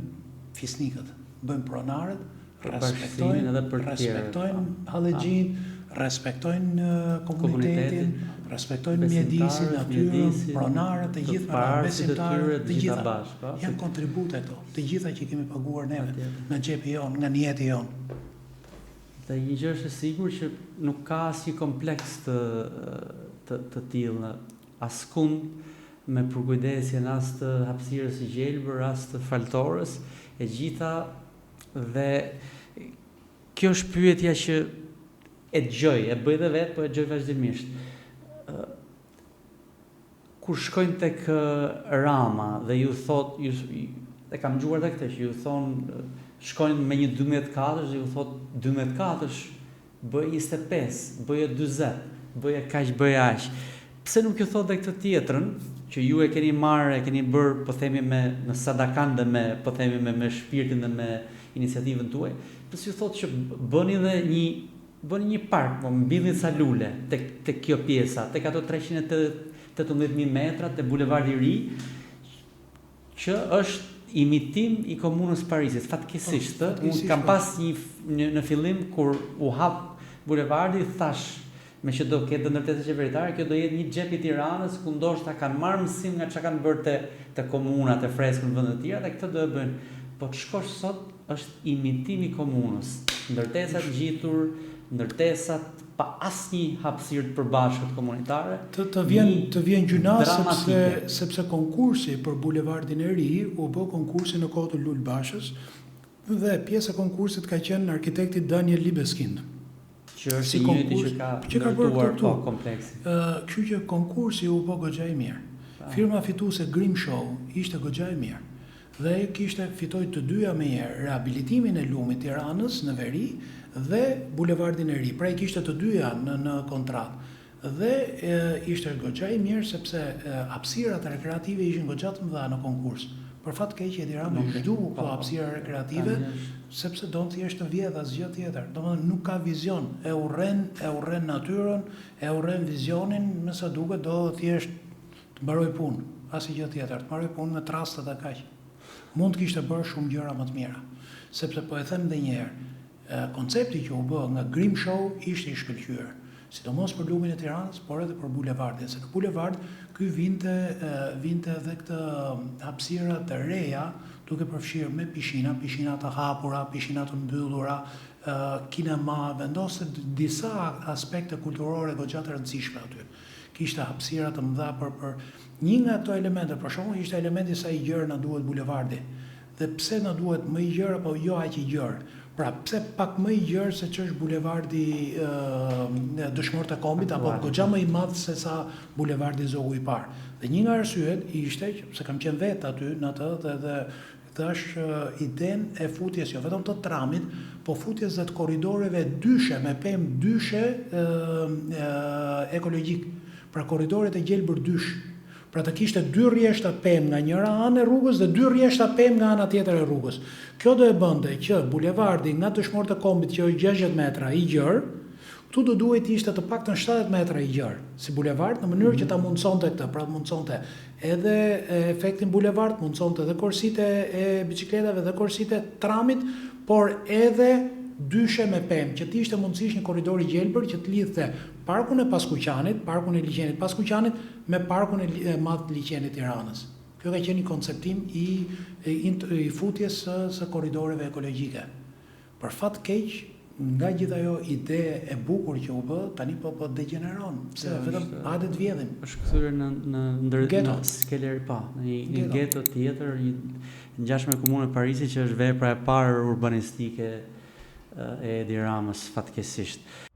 fisnikët, bëjnë pronarët, respektojnë edhe për të tjerët. Respektojnë po. hallexhinjtë, respektojnë komunitetin, respektojnë mjedisin, natyrën, pronarët, të gjithë me radhë, besimtarët, të gjitha bashkë, po. Janë kontribute këto, të gjitha që kemi paguar neve, nga xhepi jonë, nga nijeti jonë. Dhe një gjë është e sigurt që nuk ka asnjë kompleks të të të tillë askund me përkujdesjen as të hapësirës së gjelbër, as të faltores, e gjitha dhe kjo është pyetja që e dëgjoj, e bëj dhe vetë, po e dëgjoj vazhdimisht. Kur shkojnë tek Rama dhe ju thotë, ju e kam dëgjuar edhe këtë që ju thonë shkojnë me një 12 katësh dhe ju thotë 12 katësh bëje 25, bëje 40, bëje kaq, bëje aq. Pse nuk ju thotë dhe këtë tjetrën që ju e keni marrë, e keni bërë, po themi me në sadakan dhe me, po themi me me shpirtin dhe me iniciativën tuaj, pse ju thotë që bëni dhe një Bëni një park, po mbillni ca lule tek tek kjo pjesa, tek ato 318 mijë metra te bulevardi i ri, që është imitim i komunës së Parisit. Fatkeqësisht, ë, unë kam po. pas një, një në fillim kur u hap bulevardi, thashë meqë do ketë dhe ndërtesa qeveritare, kjo do jetë një xhep i Tiranës ku ndoshta kanë marrë mësim nga çka kanë bërë te te komunat e freskët në vende të tjera dhe këtë do e bëjnë. Po të shkosh sot Është imitim i komunës, ndërtesat ngjitur, ndërtesat pa asnjë hapësirë të përbashkët komunitare, Të të vjen të vjen gjynah sepse sepse konkursi për bulevardin e ri u bë konkursi në kohë të Lul Bashës dhe pjesë e konkursit ka qenë arkitekti Daniel Libeskind. Që është i njëjti që ka që ka bërë këtu po, kompleksin. Ë, kështu që konkursi u bë goxha i mirë. Firma fituese Grimshaw ishte goxha e mirë. Dhe kishte fitoi të dyja menjëherë, rehabilitimin e lumit Tiranës në veri dhe bulevardin e ri. Pra i kishte të dyja në në kontratë. Dhe e, ishte goxha i mirë sepse hapësirat rekreative ishin goxha të mëdha në konkurs. Për fat të keq Edi Rama i zhduku këto hapësira rekreative sepse don thjesht të vjedhë asgjë tjetër. Domethënë nuk ka vizion, e urren, e urren natyrën, e urren vizionin, me sa duket do thjesht Të mbarojë punë, asnjë gjë tjetër, të mbarojë punë me trastet dhe kaq. Mund të kishte bërë shumë gjëra më të mira. Sepse po e them edhe një herë, koncepti që u bë nga Grimshaw ishte i shkëlqyer. Sidomos për lumin e Tiranës, por edhe për bulevardin, se në bulevard ky vinte vinte edhe këtë hapësira të reja, duke përfshirë me pishina, pishina të hapura, pishina të mbyllura, kinema, vendoste disa aspekte kulturore goxha të rëndësishme aty. Kishte hapësira të mëdha për për një nga këto elemente, për shembull ishte elementi sa i gjerë na duhet bulevardi dhe pse na duhet më i gjerë apo jo aq i gjerë. Pra, pse pak më i gjerë se ç'është bulevardi Dëshmorët e Kombit apo goxha më i madh se sa bulevardi Zogu i Parë. Dhe një nga arsyet ishte që se kam qenë vetë aty në atë dhe dhe Dhashë idenë e futjes jo vetëm të tramit, po futjes dhe të korridoreve dyshe me pemë dyshe ekologjik. Pra korridoret e gjelbër dysh. Pra të kishte dy rrjeshta pemë nga njëra anë e rrugës dhe dy rrjeshta pemë nga ana tjetër e rrugës. Kjo do e bënte që bulevardi nga Dëshmorët e Kombit që është 60 metra i gjerë, këtu do duhej të ishte të paktën 70 metra i gjerë, si bulevard, në mënyrë që ta mundësonte këtë, pra të mundësonte Edhe efektin bulevard, mundësonte edhe korsitë e biçikletave dhe korsitë e tramit, por edhe dyshe me pemë, që të ishte mundësisht një korridor i gjelbër që të lidhte parkun e Paskuqanit, parkun e liqenit Paskuqanit me parkun e madh të liqenit Tiranës. Kjo ka qenë një konceptim i i futjes së së korridoreve ekologjike. Për fat të keq, nga gjithë ajo ide e bukur që u bë, tani po po degjeneron. Pse vetëm hajde të vjedhim. Është kthyer në në ndër në skeler po, në një një geto tjetër, një ngjashme me komunën e Parisit që është vepra e parë urbanistike e Edi Ramës fatkeqësisht.